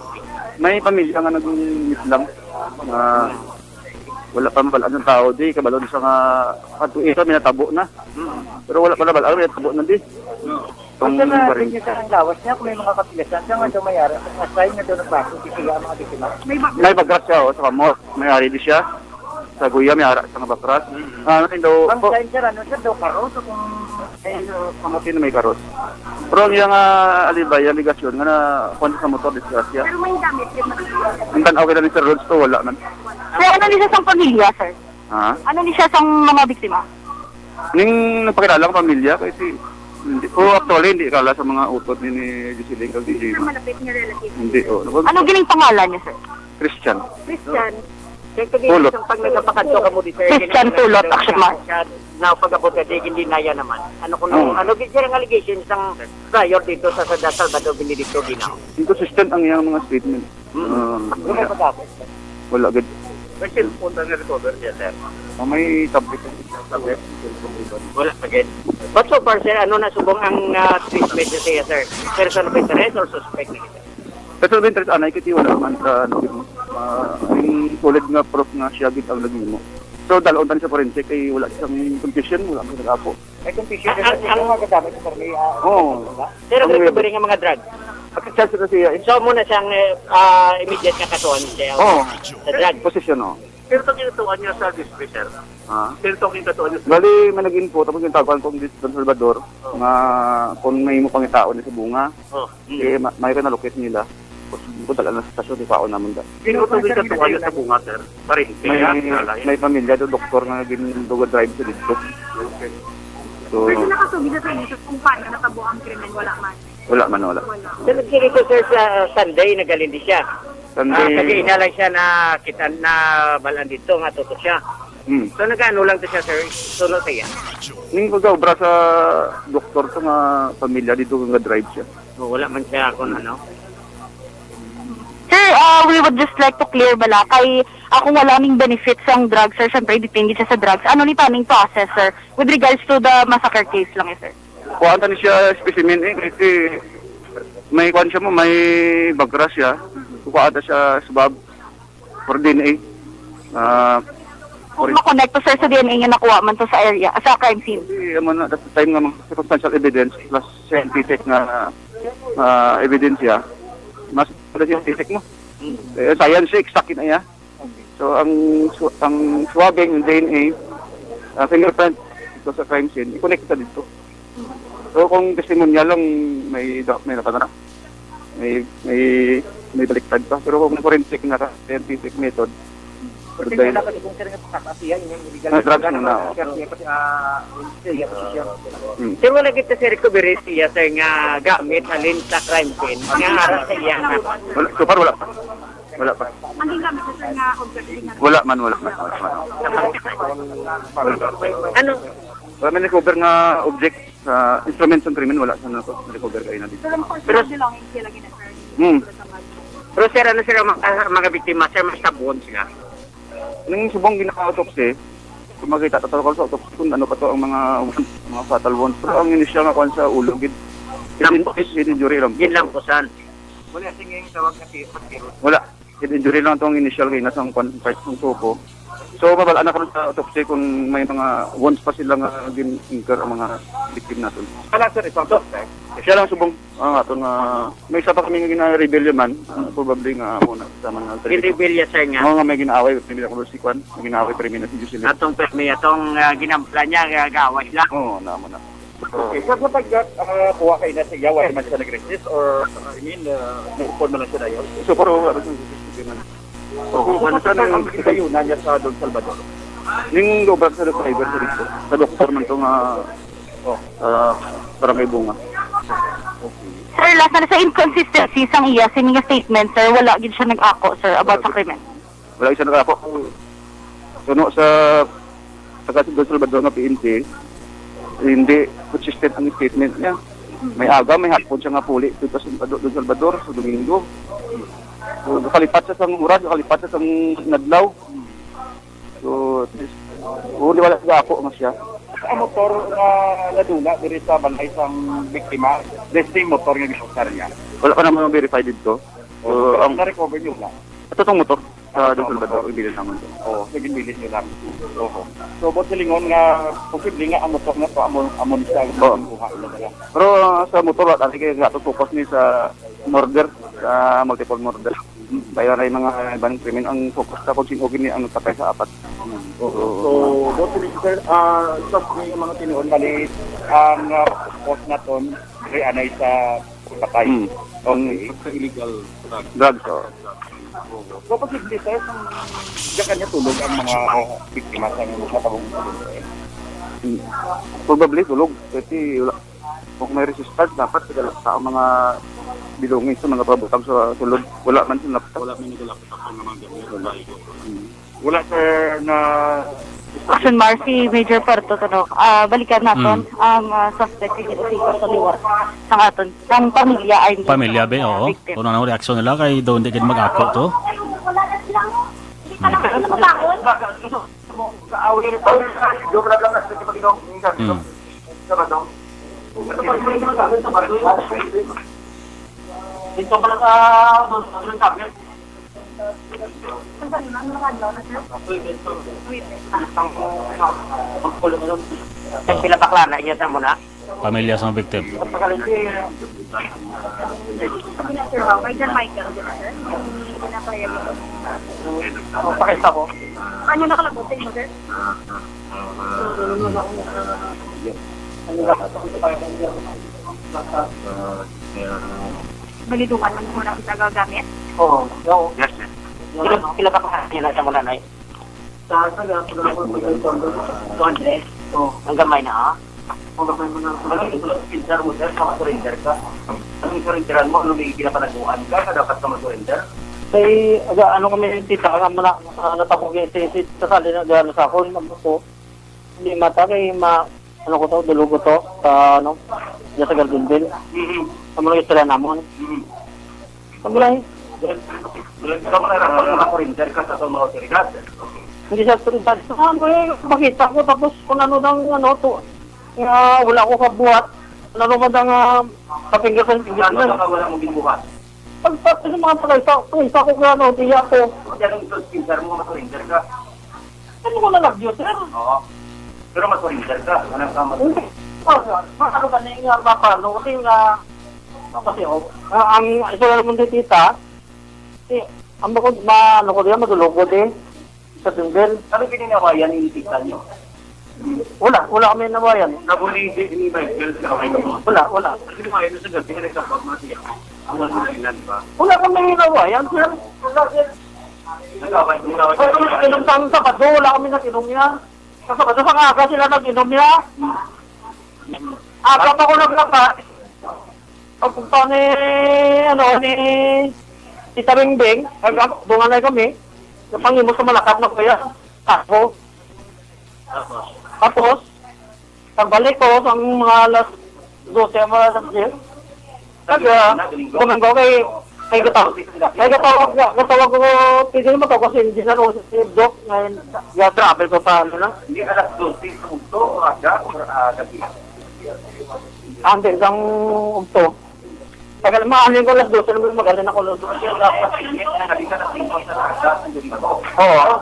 May pamilya nga nag-meet lang. Ah, wala pa mabalaan ng tao, di, kabalo sa nga, ato ito, may natabo na. Mm. Pero wala pa nabalaan, may natabo na, di. Mm. Kung Ang sana, baril. Tingin sa ang lawas niya, kung may mga kapilasan siya, nga daw may ara, nga sign nga daw nagbago, di kaya ang mga biktima. May ba- May bagras siya, oh, sa kamot. May ari di siya. Sa guya, may ara sa nga bakras. Mm. Ah, ano daw, Ang po? Sign, sir, ano, sir, daw karos, o kung Ay, uh, pamati na may karos. Pero ang iyang, ah, alibay, alegasyon nga na kuwan sa motor, disgrasya. Pero may gamit, sir, mga Ang tan-aw kita ni Sir Rods to, wala man. Sir, ano ni siya sang pamilya, sir? Ha? Ano ni siya sang mga biktima? Ning nagpakilala ang pamilya, kay si, hindi, oh, actually, hindi kala sa mga utot ni, ni Jocelyn kag Hindi DJ. Siya malapit nga relative. Hindi, oh. Ano gining pangalan niya, sir? Christian. Christian. Sir, kag Tulot. Isang pag nagapakadto ka mo di, sir, Christian ginagawa Tulot, daw Action siya, Man. Siya, na pag-abot ka, di, hindi na yan naman. Ano kung Oo. Ano, gid, sir, ang allegation sang prior dito sa, sa Salvador Benedicto Ginao? Inconsistent ang iyang mga statement. Hmm. Ah, Ano wala. Pag-abot, sir? Wala gid. May cellphone na na-recover niya, sir? Ah, may tablet. Tablet. Wala pa gid. But so far, sir, ano na subong ang, ah, treatment niya siya, sir? Person of interest or suspect na kita? Person of interest, anay, kiti wala man sa, ano, ah, ang solid nga proof nga siya gid ang naghimo. So, dalon tani sa forensic, kay wala siyang confession, wala man nag-apo. May confession Ang, ang, ang, ang mga gamit sa permi, ah, Oo. Pero ang may recovery nga mga drug. Pagka-charge na siya, eh. So, muna siyang, eh, ah, immediate nga kasuhan siya Oo. Sa drug. Possession, oh. Pero pag ginatuan niya sa district, sir? Ha? Pero talking ka to, ano, sir? Bali, may nag-info, tapos yung tawagan kong dito sa Salvador, Oh. nga kung may mo pangitaon niya sa bunga, Oh. eh, ma-, may ka nalukit nila. Tapos, kung dala na sa stasyon, ipaon naman da. Sino to yung katuan niya sa bunga, sir? Pareho, May, kaya, may pamilya do, doktor nga gin-, do drive sa dito. Okay. So, Pero nakasugi na sa inyo kung paano natabo ang krimen, wala man? Wala man, wala. Wala. Sir, nagkiri ko, sir, sa Sunday, nagaling di siya. Sunday. Ah, kagaina lang siya na kita na balaan dito, nga tuto siya. Hmm. So, nag-ano lang to siya, sir? Suno siya. Ning pagkaobra sa doktor to nga pamilya dito nga drive siya. Oh, wala man siya kung ano. Sir, uh, we would just like to clear bala kay, uh, kung wala ning benefits ang drugs, sir, syempre depende siya sa drugs. Ano ni paning process, sir, with regards to the massacre case lang, eh, sir? Kuhaan ta ni siya specimen, eh, kasi may kuhaan siya mo, may bagra siya. Kuhaan ta siya swab for D N A. Ah, Kung for makonekto, sir, sa D N A nga nakuha man to sa area, sa crime scene. Hindi, amo na, that's the time nga mga circumstantial evidence plus scientific nga, ah, evidence siya. Mas scientific mo. Eh, science, exact na iya. So, ang swa-, ang swabbing, D N A, ah, fingerprint, ito sa crime scene, i-connect sa dito. So, kung testimonyal lang, may da-, may napa na. May, may, may baliktad pa. Pero kung forensic na ka, scientific method, Kasi dahil wala ka di kung sir nga pakakasiya, yung illegal Na drugs na, na, oh. Kasi, ah, siya, siya. Hmm. Sir, wala kita sa recovery siya, sir, nga gamit halin sa crime scene, nga ara sa iya nga. Wala, so far, wala pa. Wala pa. Ang gingamit na, sir, nga object, hindi nga Wala man, wala man, wala man. Ano? Wala man recover nga object sa instruments ng krimen, wala sa nako recover kayo na dito. So, ang personal Pero belongings sila gina-, sir? Hmm. Pero, sir, ano sila mga, mga biktima, sir, mas kabuon sila? Nung subong ginaka-autopsy, kung makita, tatawag sa autopsy kung ano pa to ang mga, mga fatal wounds. Pero ang initial nga kuwan sa ulo, gid, head in-, Lampos. Head injury lang. Ginlamposan. Wala, sige, yung tawag na tirot, tirot. Wala. Head injury lang itong initial kay nasa ang kwan, part ng suko. So, mabal-an na karon sa autopsy kung may mga wounds pa sila nga gin-incur ang mga victim natin. Wala, sir, ito, sir. Siya lang subong, ang ato nga, may isa pa kami nga gina-reveal yun man, ah, probably nga muna. Sa mga Ginibilya, sir, nga. Oo, nga may ginaaway, may ginaaway si Kwan, may ginaaway, pero may na si Jocelyn. Atong permi, atong, ah, ginambala niya, ah, gawas lang. Oo, namo na. Okay, sir, sa pag, ah, kuha kay na siya, wala man siya nag-resist or, ah, I mean, ah, nag-upod man lang siya dayon? So, pero, ano, siya, siya, siya, siya, So, kung ano, sir, ang ang gitayunan niya sa Don Salvador? Ning obra sa driver sa dito. Sa doktor man to nga, oh, ah, Barangay Bunga. Sir, last na sa inconsistency sang iya sini nga statement, sir, wala gid siya nag-ako, sir, about sa krimen. Wala siya nag-ako. Kuno sa taga Don Salvador nga P N P, hindi consistent ang statement niya. May aga, may hapon siya nga puli dito sa Don Salvador sa Domingo. So, nakalipat siya sang oras, nakalipat siya sang inadlaw. So, at least, kung di wala siya ako nga siya. Ang motor nga nadula diri sa balay sang biktima, the same motor nga gisukar niya. Wala pa naman ma-verify dito. So, ang na-recover niyo na? Ito tong motor sa Don Salvador, ang bilin naman to. Oo, sa ginbilin niyo lang. Oo. So, buot silingon nga posible nga ang motor na to, amo, amo ni siya, Oo. Ang kuha na siya. Pero, ah, sa motor, wala tayo kaya nga to focus ni sa murder, sa multiple murder. Kaya na yung mga ibang krimen, ang focus sa kung sino gini ang nagpatay sa apat. Oo. So, buot silingon, sir, ah, sa mga tinuon, bali, ang, ah, focus naton, kay anay sa patay. Hmm. Okay. Sa illegal drugs. Drugs, oh. So, posible, sir, kung diyan kanya tulog ang mga biktima sa mga natabong insidente? Hmm. Probably tulog. Kasi wala, kung may resistance, dapat sa, sa mga belongings sa mga pabutang sa sulod. Wala man sa laptop. Wala man sa laptop ang mga gamit. Wala. Hmm. Wala, sir, na Action Mars, si Major Puerto, ano, ah, balikan naton Mm. ang, ah, suspect kay ginausisa sa liwat sang aton, sang pamilya, ay hindi Pamilya, sa be, oo. Victim. Kung ano ang reaksyon nila kay daw hindi gid mag-ako to. Mm. Dito pala sa, doon, sa doon sa amin. Ang pila bakla na iya sa mo na? Pamilya sa mga victim. Sir, wow. Kay John Michael, sir. Hindi na kaya dito. Pakita ko. Ano nakalabot sa inyo, sir? Balidukan man mo na kita gagamit? Oo. Oo. Yes, sir. Pila, pila ka pa nila sa muna, Nay? Sa, sa, sa, sa, two hundred? Oo. Ang gamay na, ha? Ang gamay mo na. Ano yung pinsan mo, sir, sa surrender ka? Anong surrenderan mo? Ano may ginapanaguan ka? Sa dapat ka mag-surrender? Kay, aga, ano kami, tita, nga muna, ah, natapos yung si, si, kasali na, gano'n sa akon, ang buko. Hindi mata kay ma-, ano ko to, dulog ko to, sa, ano, diyan sa Gardenville. Mhm. Sa mga istorya namon. Mhm. Sa mga Doon ka muna lang, mag-surrender ka sa itong mga otoridad. Hindi sa otoridad. Ah, may makita ko, tapos kung ano nang, ano, to, nga wala ko kabuhat, ano naman ang, ah, sa finger sa finger Ano na. Ka wala mong gibuhat? Pag, pag, sa mga pagkaisa, kung isa ko nga, ano, di ako. Kung anong gusto, pinsan mo, mag-surrender ka. Ano ko na lang yun, sir? Oo. Pero mag-surrender ka. Ano ka mag- Hindi. Oh, sir. Ano ba na yung, ah, mapa-, ano, kasi nga, ano kasi, oh, ah, ang, ito lang mong tita, eh, ang bako, ma-, ano ko diyan, madulog ko din. Sa single. Ano pininawayan ni tita niyo? Wala, wala kami nawayan. Nabuli di ni Michael sa kamay mo? Wala, wala. Ano ba yun sa gabi na nagkapag mati ako? Ang mga sinan ba? Wala kami nawayan, sir. Wala, sir. Nag-away, nag-away. Ay, kami nag-inom sa Sabado, wala kami nag-inom niya. Sa Sabado, sa aga sila nag-inom niya. Aga pa ko naglaba. Pagpunta ni, ano, ni Tita Bingbing, nag-, dungan na kami. Napangimos sa malakat na kuya. Ako. Tapos? Tapos, pagbalik ko sa mga alas dose, mga alas diyes. Kag, ah, Domingo kay, kay gataw-, kay gatawag, gatawag ko, pwede naman to kasi hindi na ako si Doc, ngayon, ga-travel ko pa, ano na. Hindi, alas dose sa udto, o aga, or, ah, gabi? Ang isang udto. Tagal, maanin ko alas dose, naman magaling ako alas dose. Oo.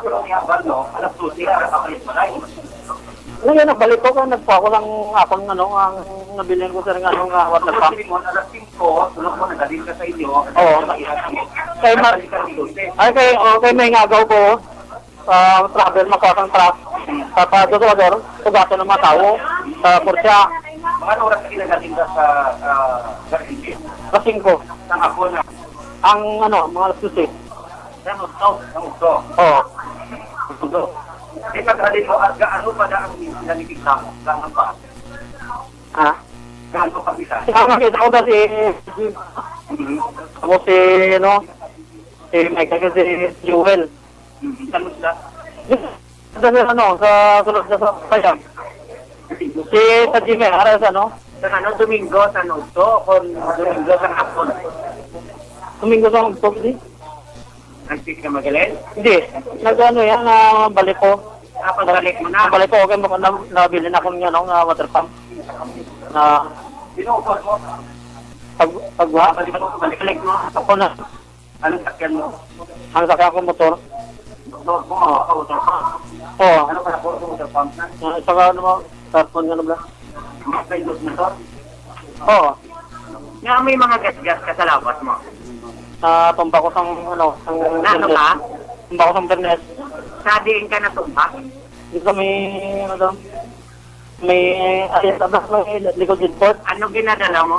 Ngayon, nagbalik ko, kaya nagpa ako ng akong, ano, ang nabilin ko sa ring, ano, nga, what the fuck. Alas singko, tulog mo, nagalin ka sa inyo. Oo. Kay ma-, ay, kay, oh, kay may ngagaw ko, ah, travel, makuha kang truck. Sa pa, Dodorador, tugasan ng mga tao sa Portia. Mga oras ka nagatinda sa, ah, Barangay? Alas singko. Sa hapon na? Ang, ano, mga alas dose. Sa Hugto? Sa Hugto? Oo. Hugto. Di ba, gaano pa na ang nanigig sa mo? Gaano pa? Ha? Gaano pa kita? Ang nakita ko ba si, ako si, ano, si Michael, si Joel. Mm, saan mo sila? Sa, sa, ano, sa sulod sa, sa Sayang. Si sa Jimmy, ara sa, ano? Sa ano, Domingo, sa ano, to? Kung Domingo sa hapon. Domingo sa hapon, di? Nag-speak ka magaling? Hindi. Nag-ano yan, ah, balik ko. Ah, pagbalik mo na? Balik ko, okay, na, nabili na akong, ano, nga water pump. Na Binuhos mo? Pag, pagwa? Balik mo, balik mo. Ako na. Anong sakyan mo? Ang sakyan ko, motor. Motor mo, oh, motor pa. Oo. Ano pala po, motor pump na? Ah, saka ano mo, cellphone, ano ba? May dos motor? Oo. Nga may mga gasgas ka sa lawas mo? Ah, tumba ko sang, ano, sang Nano Bernes. Ka? Tumba ko sang Bernes. Sa diin ka natumba? Dito may, ano daw? May, ay, sa may likod ng airport. Ano ginadala mo?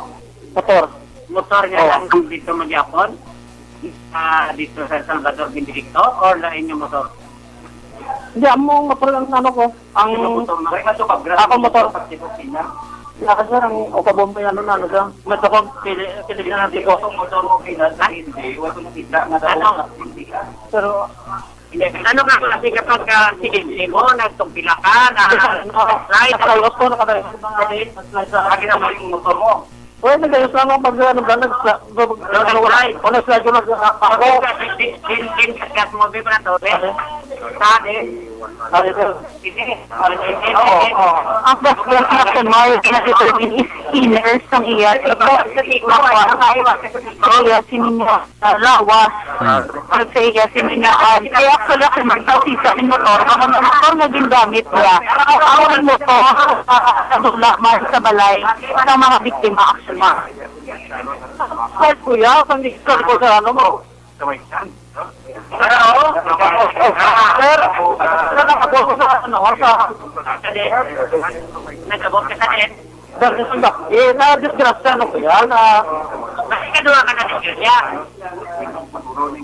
Motor. Motor nga Oh. Lang dito magyapon? Ah, dito sa Salvador Benedicto or lain yung motor? Hindi, amo motor ang ano ko. Ang Ano motor na? Ako motor. Pagkita sila. Saka sir, ang ukabon pa yan, ano, ano siya. Mas ako, pili, pili na natin ko. Itong motor mo pinasa, hindi. Wala kong kita nga daw Ano? Sa hindi ka. Pero Hindi. Ano ka kasi kapag ah, sinisi mo, nagtumpila ka, na Ano, right? Nakalawas ko, nakalawas ko. Lagi na mo yung motor mo. Well, nagayos lang ako pag ano ba, nag-, nag-, nag-, Nag-slide. Ano, slide ko, nag-, ah, Ako, ako. Din, din, din, gas mo, vibrator, eh. Ano? Sa akin. Ano ito? Hindi. Oo, oo. Ang basbas na kanal na ito is inner sang iya. Ito, sa ikaw, ay, ang aiwa. Kaya sininyo, ah, lawas. Hmm. Ang sa iya sininyo, ah, kaya ako lang ang magtawag sa aking motor. Ang mga motor nga gingamit niya. Ang motor, ah, nadula man sa balay sa mga biktima, action man. Well, kuya, kung di ka ko sa ano mo. Sa may saan? Hello? Sir, sir, nakabot ko sa, ano, sa Nagabot ka sa din? Dahil sa ba-, eh, na-disgrasya, ano ko yan, ah. Kasi kadwa ka na din yun, yan.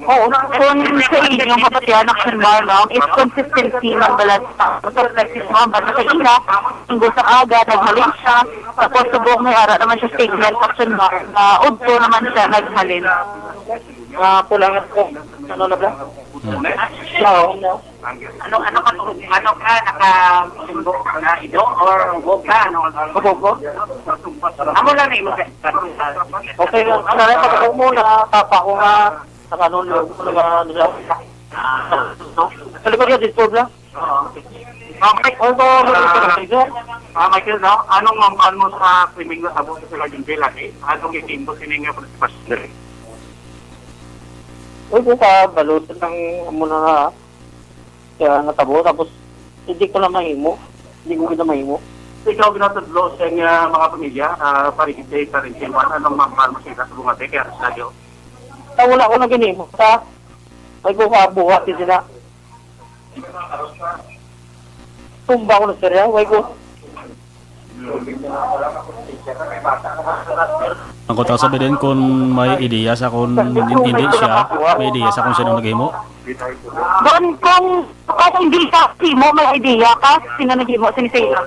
Oo, na. Kung sa inyo, mapatihan, Action Bar, no, is consistency ng balat sa perspective mo, basta sa ina, tungkol sa aga, naghalin siya, tapos subong may ara naman siya statement, Action Bar, na udto naman siya naghalin. Ah, kulangan ko. Ano na ba? Hmm. Oo, no. Ano, ano ka, ano ka, nakasumbok na ido or hubog ka? Ano, hubog ko? Amo lang na imo sa Okay, ano na, pag ako muna, papa ko nga, nakaano, ano nga, ano siya. Ah, no? Sa likod niya, disturb na. Oo. Ah, Mike, Opo, ah, sir. Ah, Michael, no? Anong mamban mo sa krimeng natabo sa Sila Junville, ate? Anong itimbo sining nga partisipasyon diri? Uy, ko ka, balod lang muna nga, kaya natabo, tapos hindi ko na mahimo. Hindi ko na mahimo. Ikaw ginatudlo sa nga mga pamilya, ah, parente, parente, man, anong mamban mo sila sa bungate, kaya sa radyo? Ah, wala ko na ginimo, sa, ay ko kabuhat sila. Tumba ko na, sir, ya. Way ko. Ang kontra sa Biden, kung may ideya sa kung hindi siya, may ideya sa kung sino naghimo. Doon kung, kung hindi ka himo, may ideya ka, sino naghimo, sino sa'yo?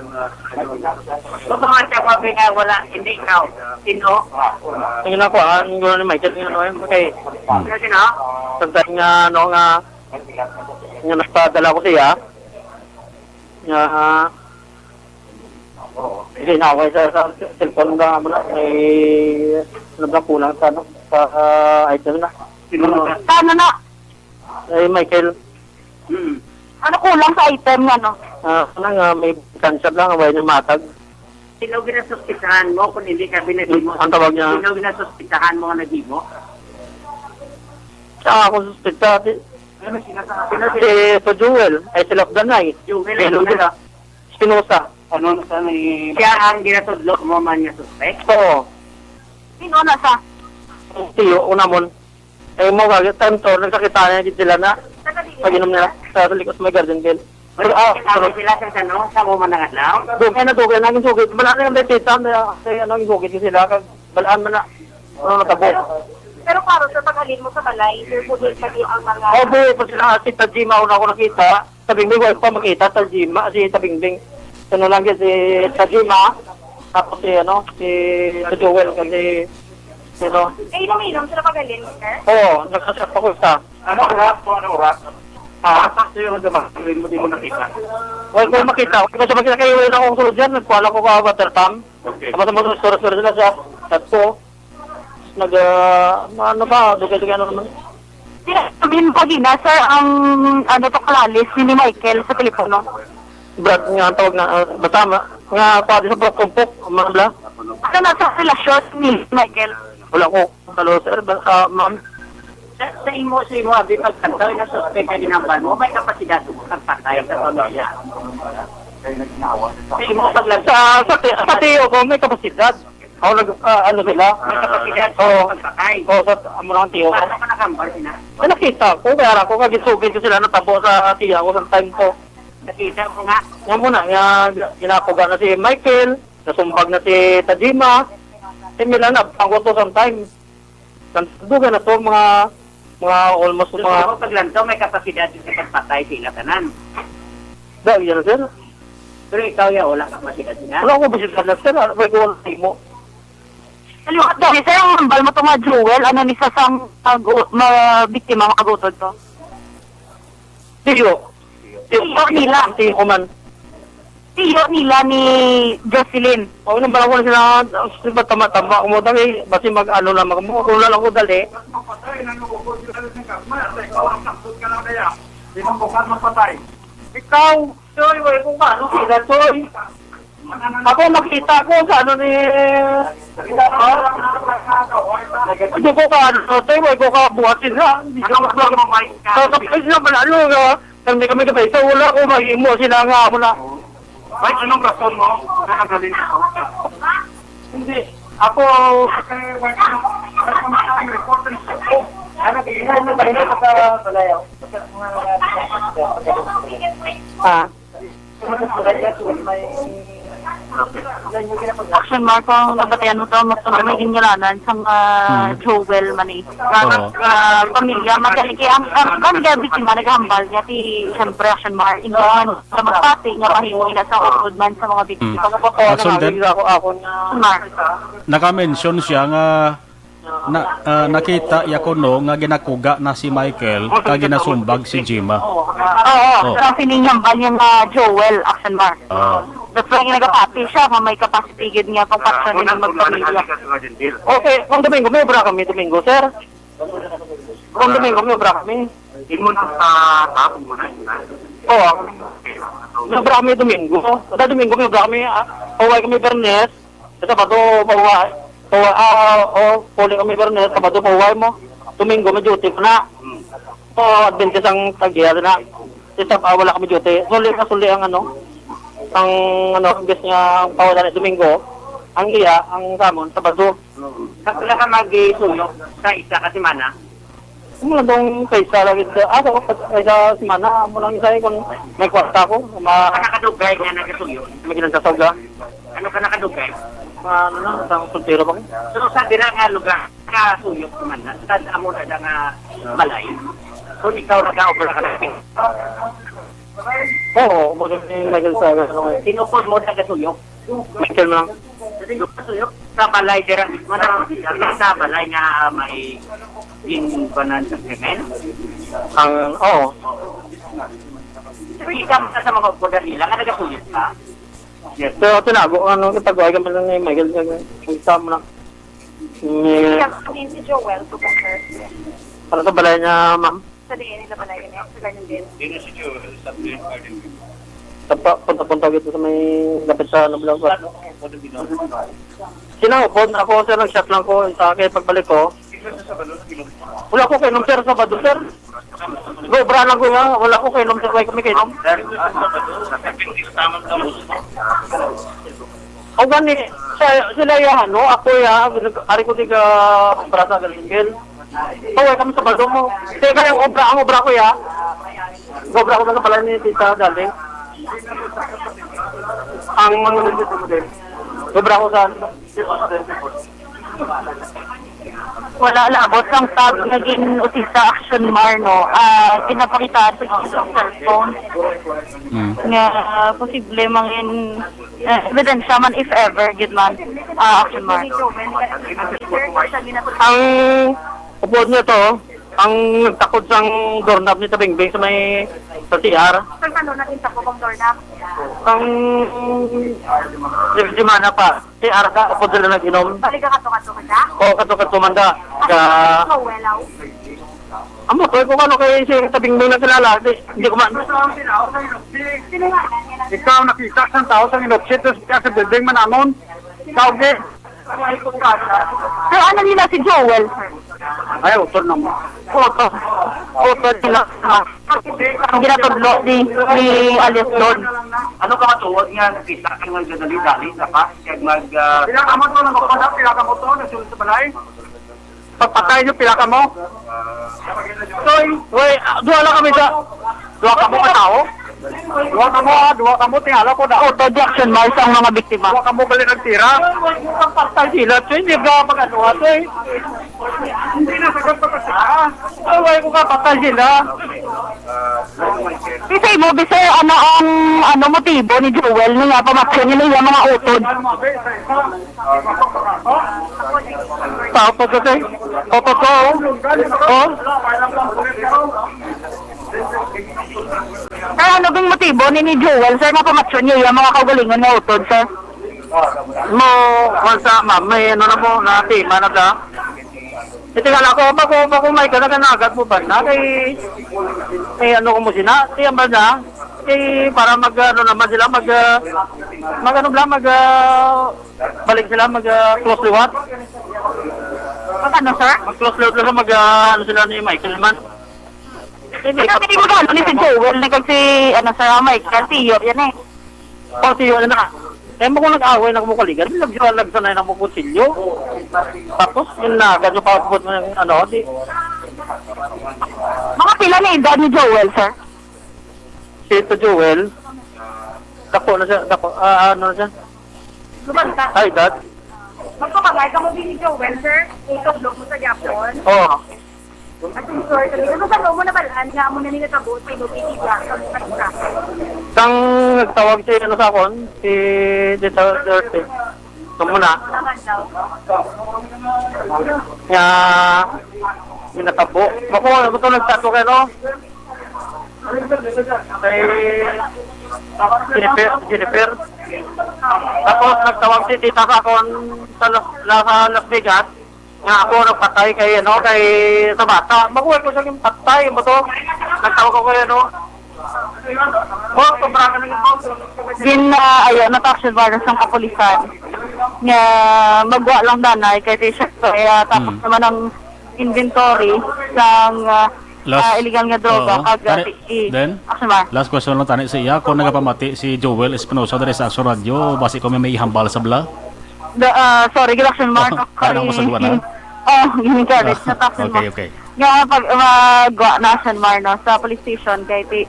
Kung mga siya pa pinawala, hindi ikaw. Sino? Ang ginako, ah, ang guro ni Michael, yung ano, yung kay, Hmm. Sino, sino? Sometimes nga, ano, nga, nga nagpadala ko siya, nga, ah, hindi na, okay, sa, sa cellphone nga, ano, may, ano ba, kulang sa, ano, sa, ah, item na. Sino na? Sa ano na? Ay, Michael. Hmm. Ano kulang sa item nga, no? Ah, ano nga, may kansya lang, may namatag. Sino ginasuspisahan mo kung hindi ka binagay mo? Ang tawag niya? Sino ginasuspisahan mo nga naghimo? Sa ako suspita, si, Ano sila sa sino si si Sir Joel, ay si Lafdanay. Joel, Pero ano na? Sila, Espinosa. Ano na sa may Siya ang ginatudlo mo man nga suspect? Oo. Sino na sa? Tiyo, unamon. Eh, mo gagi, time to, nagsakitan na gid sila na. Pag-inom nila sa likod sa may garden bill. Pero, ah, Kami sila sa ano, sa uma nga adlaw. Dugay na, dugay na, ang sugid. Wala na yung tita, na, kay ano, ang sugid ko sila, kag balaan man na, ano, natabo. Pero, pero para sa paghalin mo sa balay, sir, buhi pa di ang mga Oh, buhi pa sila, si Tajima, una ko nakita. Tabingbing, wala pa makita, Tajima, si Tabingbing. Ano lang yun, si Tajima, tapos si, ano, si, si Joel, kasi, ano. Kayo na may inom sila paghalin, sir? Oo, nagkasap ako sa Ano oras po? Ano oras? Ha? Sakto yung dumating mo, di mo nakita. Wala ko makita. Wala ko makita kayo, wala akong sulod dyan. Nagkuha lang ko ka water pump. Okay. Tapos mo, sura-sura sila sa tatlo. Nag, ah, ano ba? Dugay-dugay ano naman. Sila, sabihin mo kanina, sir, ang ano to, kalalis ni Michael sa telepono? Brad, nga ang tawag na, ah, basta ma-, nga pa di sa Brad Kumpok, mga bla. Ano na sa relasyon ni Michael? Wala ko, hello, sir, ba, ah, ma'am. Sa, sa imo, sa imo, abi, pagkanta, na suspect ka ginambal mo, may kapasidad mo pagpatay sa pamilya. Sa imo, paglag- Sa, sa, ti-, sa tiyo ko, may kapasidad. Ako nag, ah, ano sila? May kapasidad Oo. sa pagpatay. Oo, sa, amo lang ang tiyo ko. Paano ka nakambal sila? Ay, nakita ko, kaya ako, kag gisugid ko sila, natabo sa tiya ko, sa time ko. Nakita ko nga. Nga muna, nga, ginakuga na si Michael, nasumbag na si Tajima. Si Milan, abang ko to sometimes. Kan-, dugay na to, mga, mga almost Gusto mga ko paglantaw, may kapasidad sa pagpatay sila tanan. Dahil yan, sir. Pero ikaw, ya, wala ka kapasidad na. Wala ko kapasidad na, sir. Ah, may kuha na mo. Kaliwat daw, sir, ang hambal mo to nga Jewel, ano ni sa sang mag-, ma-, biktima, makagutod to? Tiyo. Tiyo Tiyo nila. Tiyo ko man. Tiyo nila ni Jocelyn. O, nung pala ko na sila, sila tama-tama ko mo, dali, basi mag-ano na, mag-, kung wala lang ko dali. Patay, nangukupo sila sa kama, sa ikaw ang takot ka lang kaya. Di mo bukan magpatay. Ikaw, Choy, wala ko ka, ano, sila, Choy. Ako, makita ko sa ano ni, hindi ko ka, ano, Choy, wala ko ka buhatin, ha? Hindi ko ka, sa, sa, sa, sa, ano, nga, kami, kami, kami, sa wala ko mahimo, sila nga, ako na. Ay, anong rason mo? Nakagalin ako. Hindi. Ako, kasi, wala ko, wala ko, wala ko, report. Ano, tingnan mo ba yun sa Balayaw? Ah. Action Mark, kung nabatayan mo to, mas may ginulanan sa mga Hmm. Joel man eh. Oo. Ah, pamilya, madali kay ang, ang, ang gabi si Mana gahambal niya, ti, siyempre, Action Mark, ingon, sa magpati nga mahimo ila sa upod man sa mga biktima. Hmm. Action din. Ako, ako na Action Mark. Naka-mention siya nga Na, ah, nakita ya kuno nga ginakuga na si Michael kag ginasumbag si Jima. Oo, Oh. Ang sininghambal niya nga Joel, Action Mark. Ah. That's why nagapati siya nga may capacity gid niya pag Ah, patron una, niya una, magpamilya. Nagkasal nga din, Bill. Okay, kung Domingo, may obra kami, Domingo, sir. Kung Ah. Domingo, may obra kami. Imo na sa tapos mo na, yun na. Oo. May obra kami Domingo. Kada Domingo, may obra kami, ah, pauwi kami Biyernes. Sa Sabado, pauwi. Pauwi, ah, oh, pauwi kami Biyernes, Sabado, pauwi mo. Domingo, may duty ko na. Hmm. Oh, Adventist ang tag-iya na. Sa Sab-, ah, wala kami duty. Suli na suli ang ano, ang ano, imbes nga pauwi na Domingo, ang iya, ang samon, Sabado. Hmm. Sa pila ka mag-suyo sa isa ka semana? Amo lang tong kaysa lagi sa, ah, sa, kaysa semana, amo lang isa, eh, kung may kwarta ko, ma- Ano kadugay nga nagasuyo? May ginagsasaga. Ano ka nakadugay? Ma-, ano na, sa soltero pa ko. So, sa dira nga lugar, kasuyo ka man na, sa amo na da nga balay. So, ikaw nag-aobra ka na. Oo, maganda yung Michael sa, ano, eh. Sinupod mo nagasuyo? Michael lang. Sa balay dira mismo na, sa balay nga may ginbanan sa krimen? Ang, oo. Pero ikaw sa mga upod nila, nga nagasuyo ka? Yes. Pero tinago, ano, kitago ay kami lang ni Michael, ang isa mo na. Ni Siya, si Joel, to confirm. Para sa balay niya, ma'am? Sa D N A na pala yun, eh, sa Garden View. Dito si Joel, sa Green Garden View. Sa pa-, punta-punta dito sa may lapit sa, ano, Bulacan. Ano? Ano ginawa? Sinaupod ako, sir, nag-shot lang ko sa akin pagbalik ko. Sino sa Sabado na ginawa? Wala ko kainom, sir, Sabado, sir. Sobra lang ko nga, wala ko kainom, sir, wala kami kainom. Sir, ah, sa Sabado, sa Sabado, tama ka mo. O gani, sa, sila ya, ano, ako ya, ari ko di ka, para sa Galingil. Oo, kami sa Bado mo. Kaya kaya ang obra, ang obra ko ya. Ang obra ko na sa balay ni Tita Darling. Ang obra ko sa Wala labot ang tag nga gin-usisa, Action Mar, no? Ah, ginapakitaan sa isang cellphone Mm. nga, ah, posible mangin, eh, ebidensya man, if ever, gid man, ah, Action Mar. Ang upod niya to, ang nagtakod sang doorknob ni Tabingbing sa may sa C R. Saan ka doon naging takbo kong doorknob? Ang semana pa, C R ka, upod sila nag-inom. Balik ka kato-kato ka siya? Oo, kato-kato man da. Ka, Ikaw, welaw? Amo, kaya ko ano kay si Tabingbing na kilala, di, di ko man. Sino nga? Ikaw nakita sang tao sa inutsit sa building man amon. Ikaw, gid. Sir, ano nila si Joel, sir? Ay, utod naman. Utod. Utod nila. Ang ginatudlo ni, ni alias Don. Ano ka matuod nga nakita ka nga dali-dali na pa? Kag mag, ah, Pila ka mo to? Nagpapadap? Pila ka mo to? Nasunod sa balay? Pagpatay niyo, pila ka mo? Soy, Uy, ah, duha lang kami sa, duha ka mo ka tao? Duha ka mo, ah, duha ka mo, tingala ko na. Auto di action march ang mga biktima. Duha ka mo gali nagtira. Pagpatay sila, so hindi ka mag-ano, ah, so, eh. Hindi na sagot pagkatira. Ay, wala ko kapatay sila. Kasi mo, bisay, ano ang, ano, motibo ni Joel nga pamatyon niya yung mga utod? Tapos kasi, tapos ko, oh. Oh. Sir, ano bang motibo ni, ni Joel, sir, nga pamatyon niya yung mga kaugalingon nga utod, sir? Mo, kung sa, ma'am, may ano na mo, na tema na ta. Ito nga lang ako, pa ko, pa ko may ka, naganagat mo ba na? Kay, kay ano ko mo sina, kay ang ba na? Kay para mag, ano naman sila, mag, ah, mag ano bla, mag, ah, balik sila, mag, ah, close liwat. Mag ano, sir? Mag close liwat lang, mag, ah, ano sila ni Michael man. Hindi Ikaw, hindi mo gano'n ni si Joel, ni kag si, ano, sir, ah, Michael, tiyo, yan eh. Oh, tiyo, yan na. Eh, mo kung nag-away na mo kaligan, nagjualag sa na mo kutsilyo. Tapos, yun na, ganyan pa abot mo yung, ano, di, Mga pila na edad ni Joel, sir? Si Tito Joel, dako na siya, dako, ah, ano na siya? Lumanta. Ay, dad. Magpakangay ka mo din ni Joel, sir? Ito, vlog mo sa Japon. Oo. At yung sir, sabi ko, sa mo nabalaan nga amo na nila tabo sa ilo, P T D, sa mga isa. Sang nagtawag si, ano, sa akon, si Tita Dorothy. Ito muna. Nga, ginatabo. Mako, ano to, nagtato kayo, no? Kay Jennifer, Jennifer. Tapos nagtawag si tita sa akon sa Las, la- sa Las Vegas nga ako nagpatay kay, ano, kay sa bata. Makuha ko siya yung patay mo to. Nagtawag ko kay, ano. Oh, sobrang ano yun. Din, ah, ayun, nata-action warrant sang kapulisan nga magwa lang danay kay di siya kaya tapos Mm. naman ang inventory sang, ah, Last, ah, illegal nga droga oo. kag, ah, Tani, ti- i- then, action warrant. Last question lang tani sa iya, kung nagapamati si Joel Espinosa diri sa Action Radio, basi kung may, may ihambal sa bla? The, ah, sorry, gid action mark. Oh, kaya nang masagwa na? Oh, encourage na action okay, mark. Okay. Nga pag magwa na action mark, no, sa police station kay ti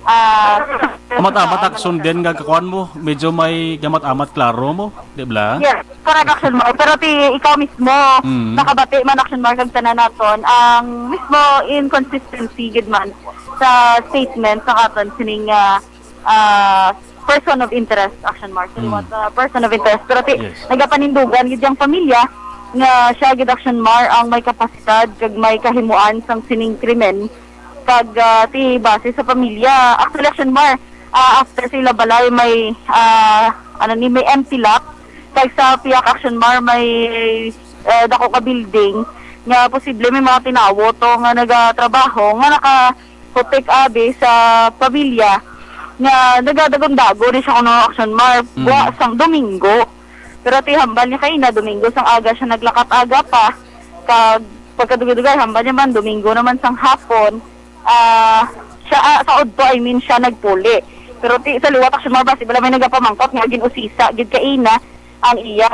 ah, Amat-amat action din nga kakuan mo, medyo may gamat-amat klaro mo, di ba? Yes, correct action mark. Pero ti ikaw mismo, Mm. nakabati man action mark ang tanan naton, ang mismo inconsistency gid man sa statement sa katon sining ah, ah, person of interest, action mark. Sorry, Mm. what, ah, person of interest. Pero ti, Yes. nagapanindugan gid yung pamilya nga siya gid action mar ang may kapasidad kag may kahimuan sang sining krimen. Kag ah, ti base sa pamilya, actually action mar, ah, after sa ila balay may ah, ano ni, may empty lot. Kag sa piyak action mar may ah, dako ka building nga posible may mga tinawo to nga nagatrabaho nga naka putik abi sa pamilya nga nagadagon-dagon ni siya kuno action mar Mm. buwa sang Domingo. Pero ti hambal niya kay na Domingo sang aga siya naglakat aga pa, kag pagkadugay-dugay hambal niya man Domingo naman sang hapon, ah, siya ah, sa udto, I mean, siya nagpuli. Pero ti sa liwat action mar basi bala may nagapamangkot nga ginusisa gid kaina ang iya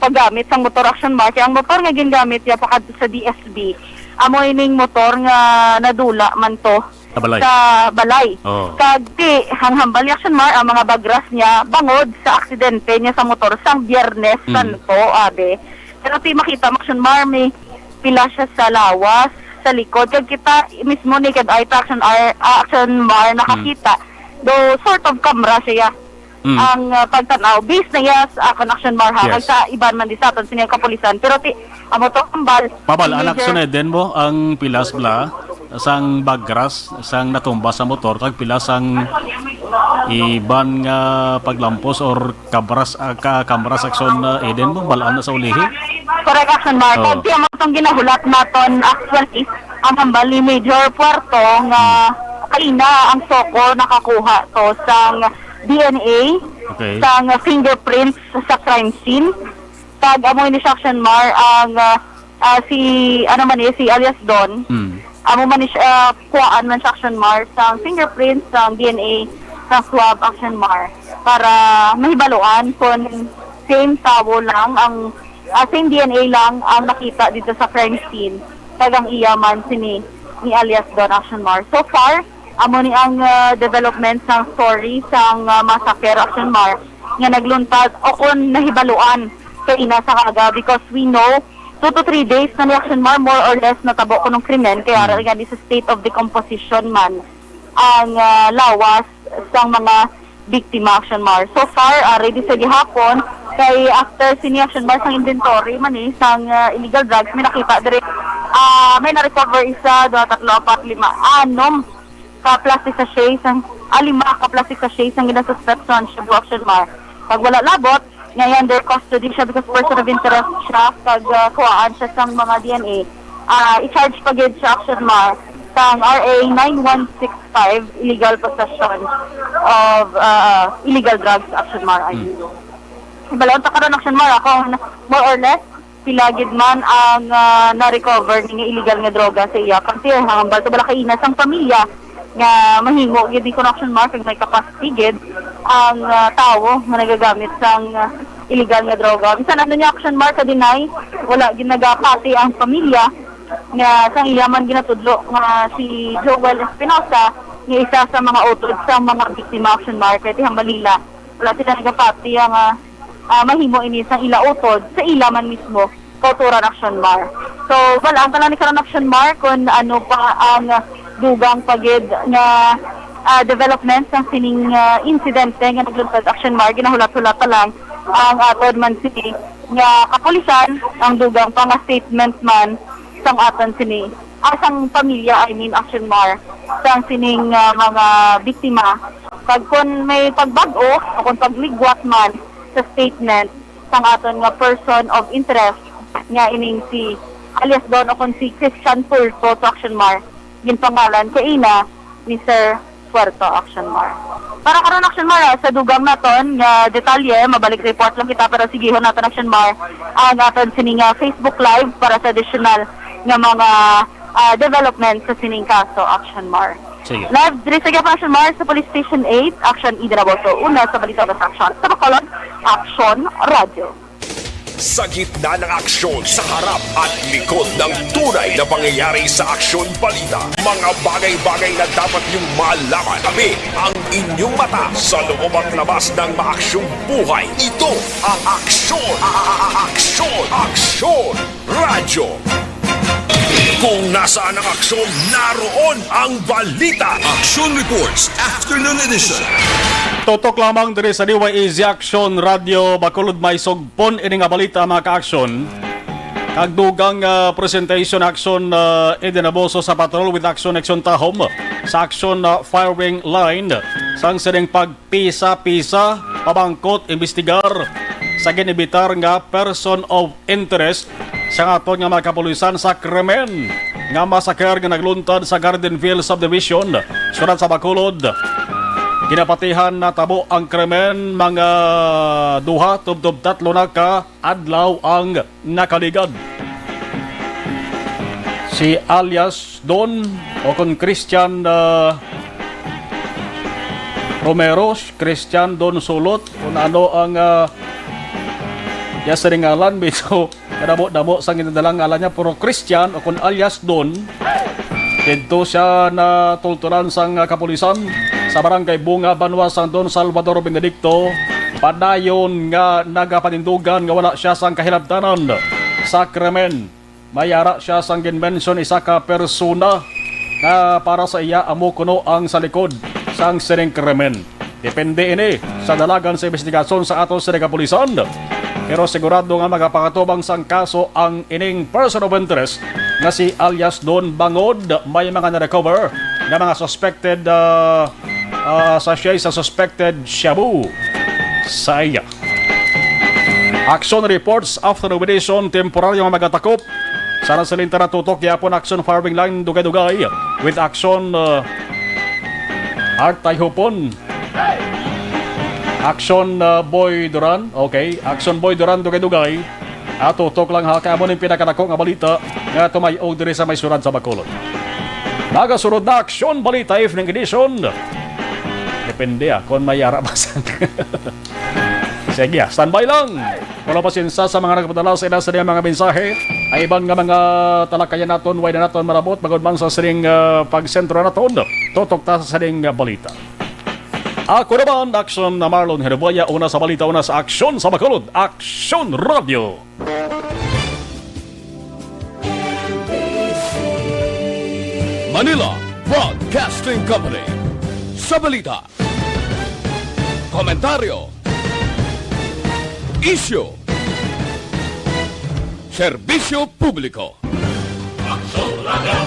paggamit sang motor, Action Mar. Kay ang motor nga gingamit niya pakadto sa D S B, amo ining motor nga nadula man to Sa balay. sa balay. Oh. Kag ti, ang hambal ni Action Mar, ang mga bagras niya, bangod sa aksidente niya sa motor sang Biyernes Mm. Santo, abi. Pero ti makita mo, Action Mar, may pila siya sa lawas, sa likod. Kag kita mismo, naked eye ta, Action Ar-, ah, Action Mar, nakakita. Mm. Though, sort of camera siya. Mm. Ang, ah, pagtanaw, based na iya sa akon, Action Mar, ha, Yes. kag sa iban man di sa aton sini kapulisan. Pero ti, amo to, hambal, Mabal-an, major. Action Eden, mo ang pilas bala sang bagras sang natumba sa motor kag pila sang iban nga paglampos or kabras, ah, ka, kamras, Action, ah, Eden, mo bal-an na sa ulihi? Correct, Action Mar. Oo. Kag ti amo tong ginahulat naton, actually, ang hambal ni Major Puerto nga Hmm. kaina ang SOCO nakakuha to sang D N A, Okay. sang fingerprints sa crime scene. Kag amo ini siya, Action Mar, ang, ah, ah, si, ano man ni, si alias Don. Mm. Amo man ni siya, ah, kuhaan man siya, Action Mar, sang fingerprints, sang D N A, sang swab, Action Mar, para mahibaluan kung same tawo lang ang, ah, same D N A lang ang nakita dito sa crime scene. Kag ang iya man sini ni alias Don, Action Mar. So far, amo ni ang, ah, development sang story sang, ah, massacre, Action Mar, nga nagluntad o kon nahibaluan kaina sa aga, because we know two to three days na ni, Action Mar, more or less natabo kunong krimen, kaya Mm. ra gani sa state of decomposition man ang, ah, lawas sang mga biktima, Action Mar. So far, ah, ready sa gihapon, kay after sini, Action Mar, sang inventory man ni sang, ah, illegal drugs, may nakita diri, ah, may na-recover isa, duha, tatlo, apat, lima, anom ka plastic sachet sang, ah, lima ka plastic sachet sang ginasuspek sa Shabu, Action Mar. Pag wala labot, nga under custody siya because person of interest siya, kag, ah, kuhaan siya sang mga D N A. Ah, i-charge pa gid siya, Action Mar, sang R A nine one six five, illegal possession of, ah, illegal drugs, Action Mar, I mean. Hmm. Balaod ta karon, Action Mar, ako, more or less, pila gid man ang, ah, na-recover ni nga illegal nga droga sa iya. Kasi hambal to bala kaina sang pamilya nga mahimo gid ni, Action Mar, kag may capacity gid ang, ah, tawo nga nagagamit sang, ah, illegal nga droga. Bisan ano niya, Action Mar, ka-deny, wala gid nagapati ang pamilya nga sang iya man ginatudlo nga si Joel Espinosa nga isa sa mga utod sa mga biktima, Action Mar, kay ti hambal nila wala sila nagapati nga, ah, mahimo ini sang ila utod sa ila man mismo kauturan, Action Mar. So, wala, ang tanan ni karon, Action Mar, kung ano pa ang dugang pa gid nga, ah, development sang sining, ah, insidente nga nagluntad, Action Mar, ginahulat-hulat pa lang ang aton man sini nga kapulisan, ang dugang pa nga statement man sang aton sini, ah, sang pamilya, I mean, Action Mar, sang sining, ah, mga biktima. Kag kon may pagbag-o o kon pagligwat man sa statement sang aton nga person of interest, nga ining si alias Don o kon si Christian Puerto, Action Mar, ginpangalan kaina ni Sir Puerto, Action Mar. Para karon, Action Mar, ah, sa dugang naton nga detalye, mabalik report lang kita, pero sigihon naton, Action Mar, ang aton sini nga Facebook Live para sa additional nga mga, ah, development sa sining kaso, Action Mar. Sige. Live diri sa Action Mar sa Police Station eight, Action Eden Aboso, una sa balita sa Action. Sa Bacolod, Action Radio. Sa gitna ng aksyon, sa harap at likod ng tunay na pangyayari sa Aksyon Balita, mga bagay-bagay na dapat niyong malaman. Kami ang inyong mata sa loob at labas ng maaksyong buhay. Ito ang Aksyon, a-, a-, a-, Aksyon, Aksyon Radyo. Kung nasaan ang aksyon, naroon ang balita. Action Reports, Afternoon Edition. Tutok lamang diri sa D Y A Z Action Radio Bacolod, may sugpon ini nga balita, mga ka-aksyon. Kag dugang, ah, presentation action, ah, Eden Aboso sa patrol with action, action Tahom sa action, ah, firing line sang sining pagpisa-pisa, pamangkot, imbestigar sa ginibitar nga person of interest sang aton nga mga kapulisan sa krimen nga massacre nga nagluntad sa Gardenville Subdivision, syudad sa Bacolod. Kinapatihan natabo ang krimen mga duha tubtob tatlo na ka adlaw ang nakaligad. Si alias Don o kon Christian, ah, Romero, Christian Don Sulot, kung ano ang, ah, Iya sa ngalan, medyo kadamo-damo sang ginadala nga ngalan niya, pero Christian o kun alias Don, didto siya natultulan sang, ah, kapulisan sa Barangay Bunga, banwa sang Don Salvador Benedicto, padayon nga nagapanindugan nga wala siya sang kahilabtanan sa krimen. May ara siya sang ginmention isa ka persona nga para sa iya amo kuno ang sa likod sang sining krimen. Depende ini sa dalagan sa investigasyon sa ato sa kapulisan. Pero sigurado nga magapakatubang sang kaso ang ining person of interest nga si alias Don, bangod may mga na-recover nga mga suspected, ah, ah, sachet sa suspected shabu sa iya. Action reports after nomination, temporaryo nga magatakop sa Rasalinta natutok gyapon action firing line dugay-dugay with action, uh, Art Tayhupon. Action, uh, Boy Duran. Okay, action Boy Duran dugay-dugay. Ah, tutok lang ha, kay amo ning pinakadako nga balita nga tumayog diri sa may syudad sa Bacolod. Nagasunod na action balita evening edition. Depende, ah, kung may ara ba sa Sige, ah, standby lang. Wala pa sinsa sa mga nagpadala sa ila sa mga mensahe. Ay iban nga mga talakayan naton, way na naton marabot, magod man sa sining, ah, pagsentro naton. Tutok ta sa sining, ah, balita. Ako naman, Action na Marlon Herboya, una sa balita, una sa aksyon sa Bacolod, Aksyon Radio. Manila Broadcasting Company. Sa balita, komentaryo, isyu, serbisyo publiko. Aksyon Radio.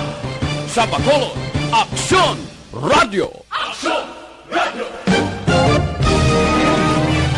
Sa Bacolod, Aksyon Radio. Aksyon Radio.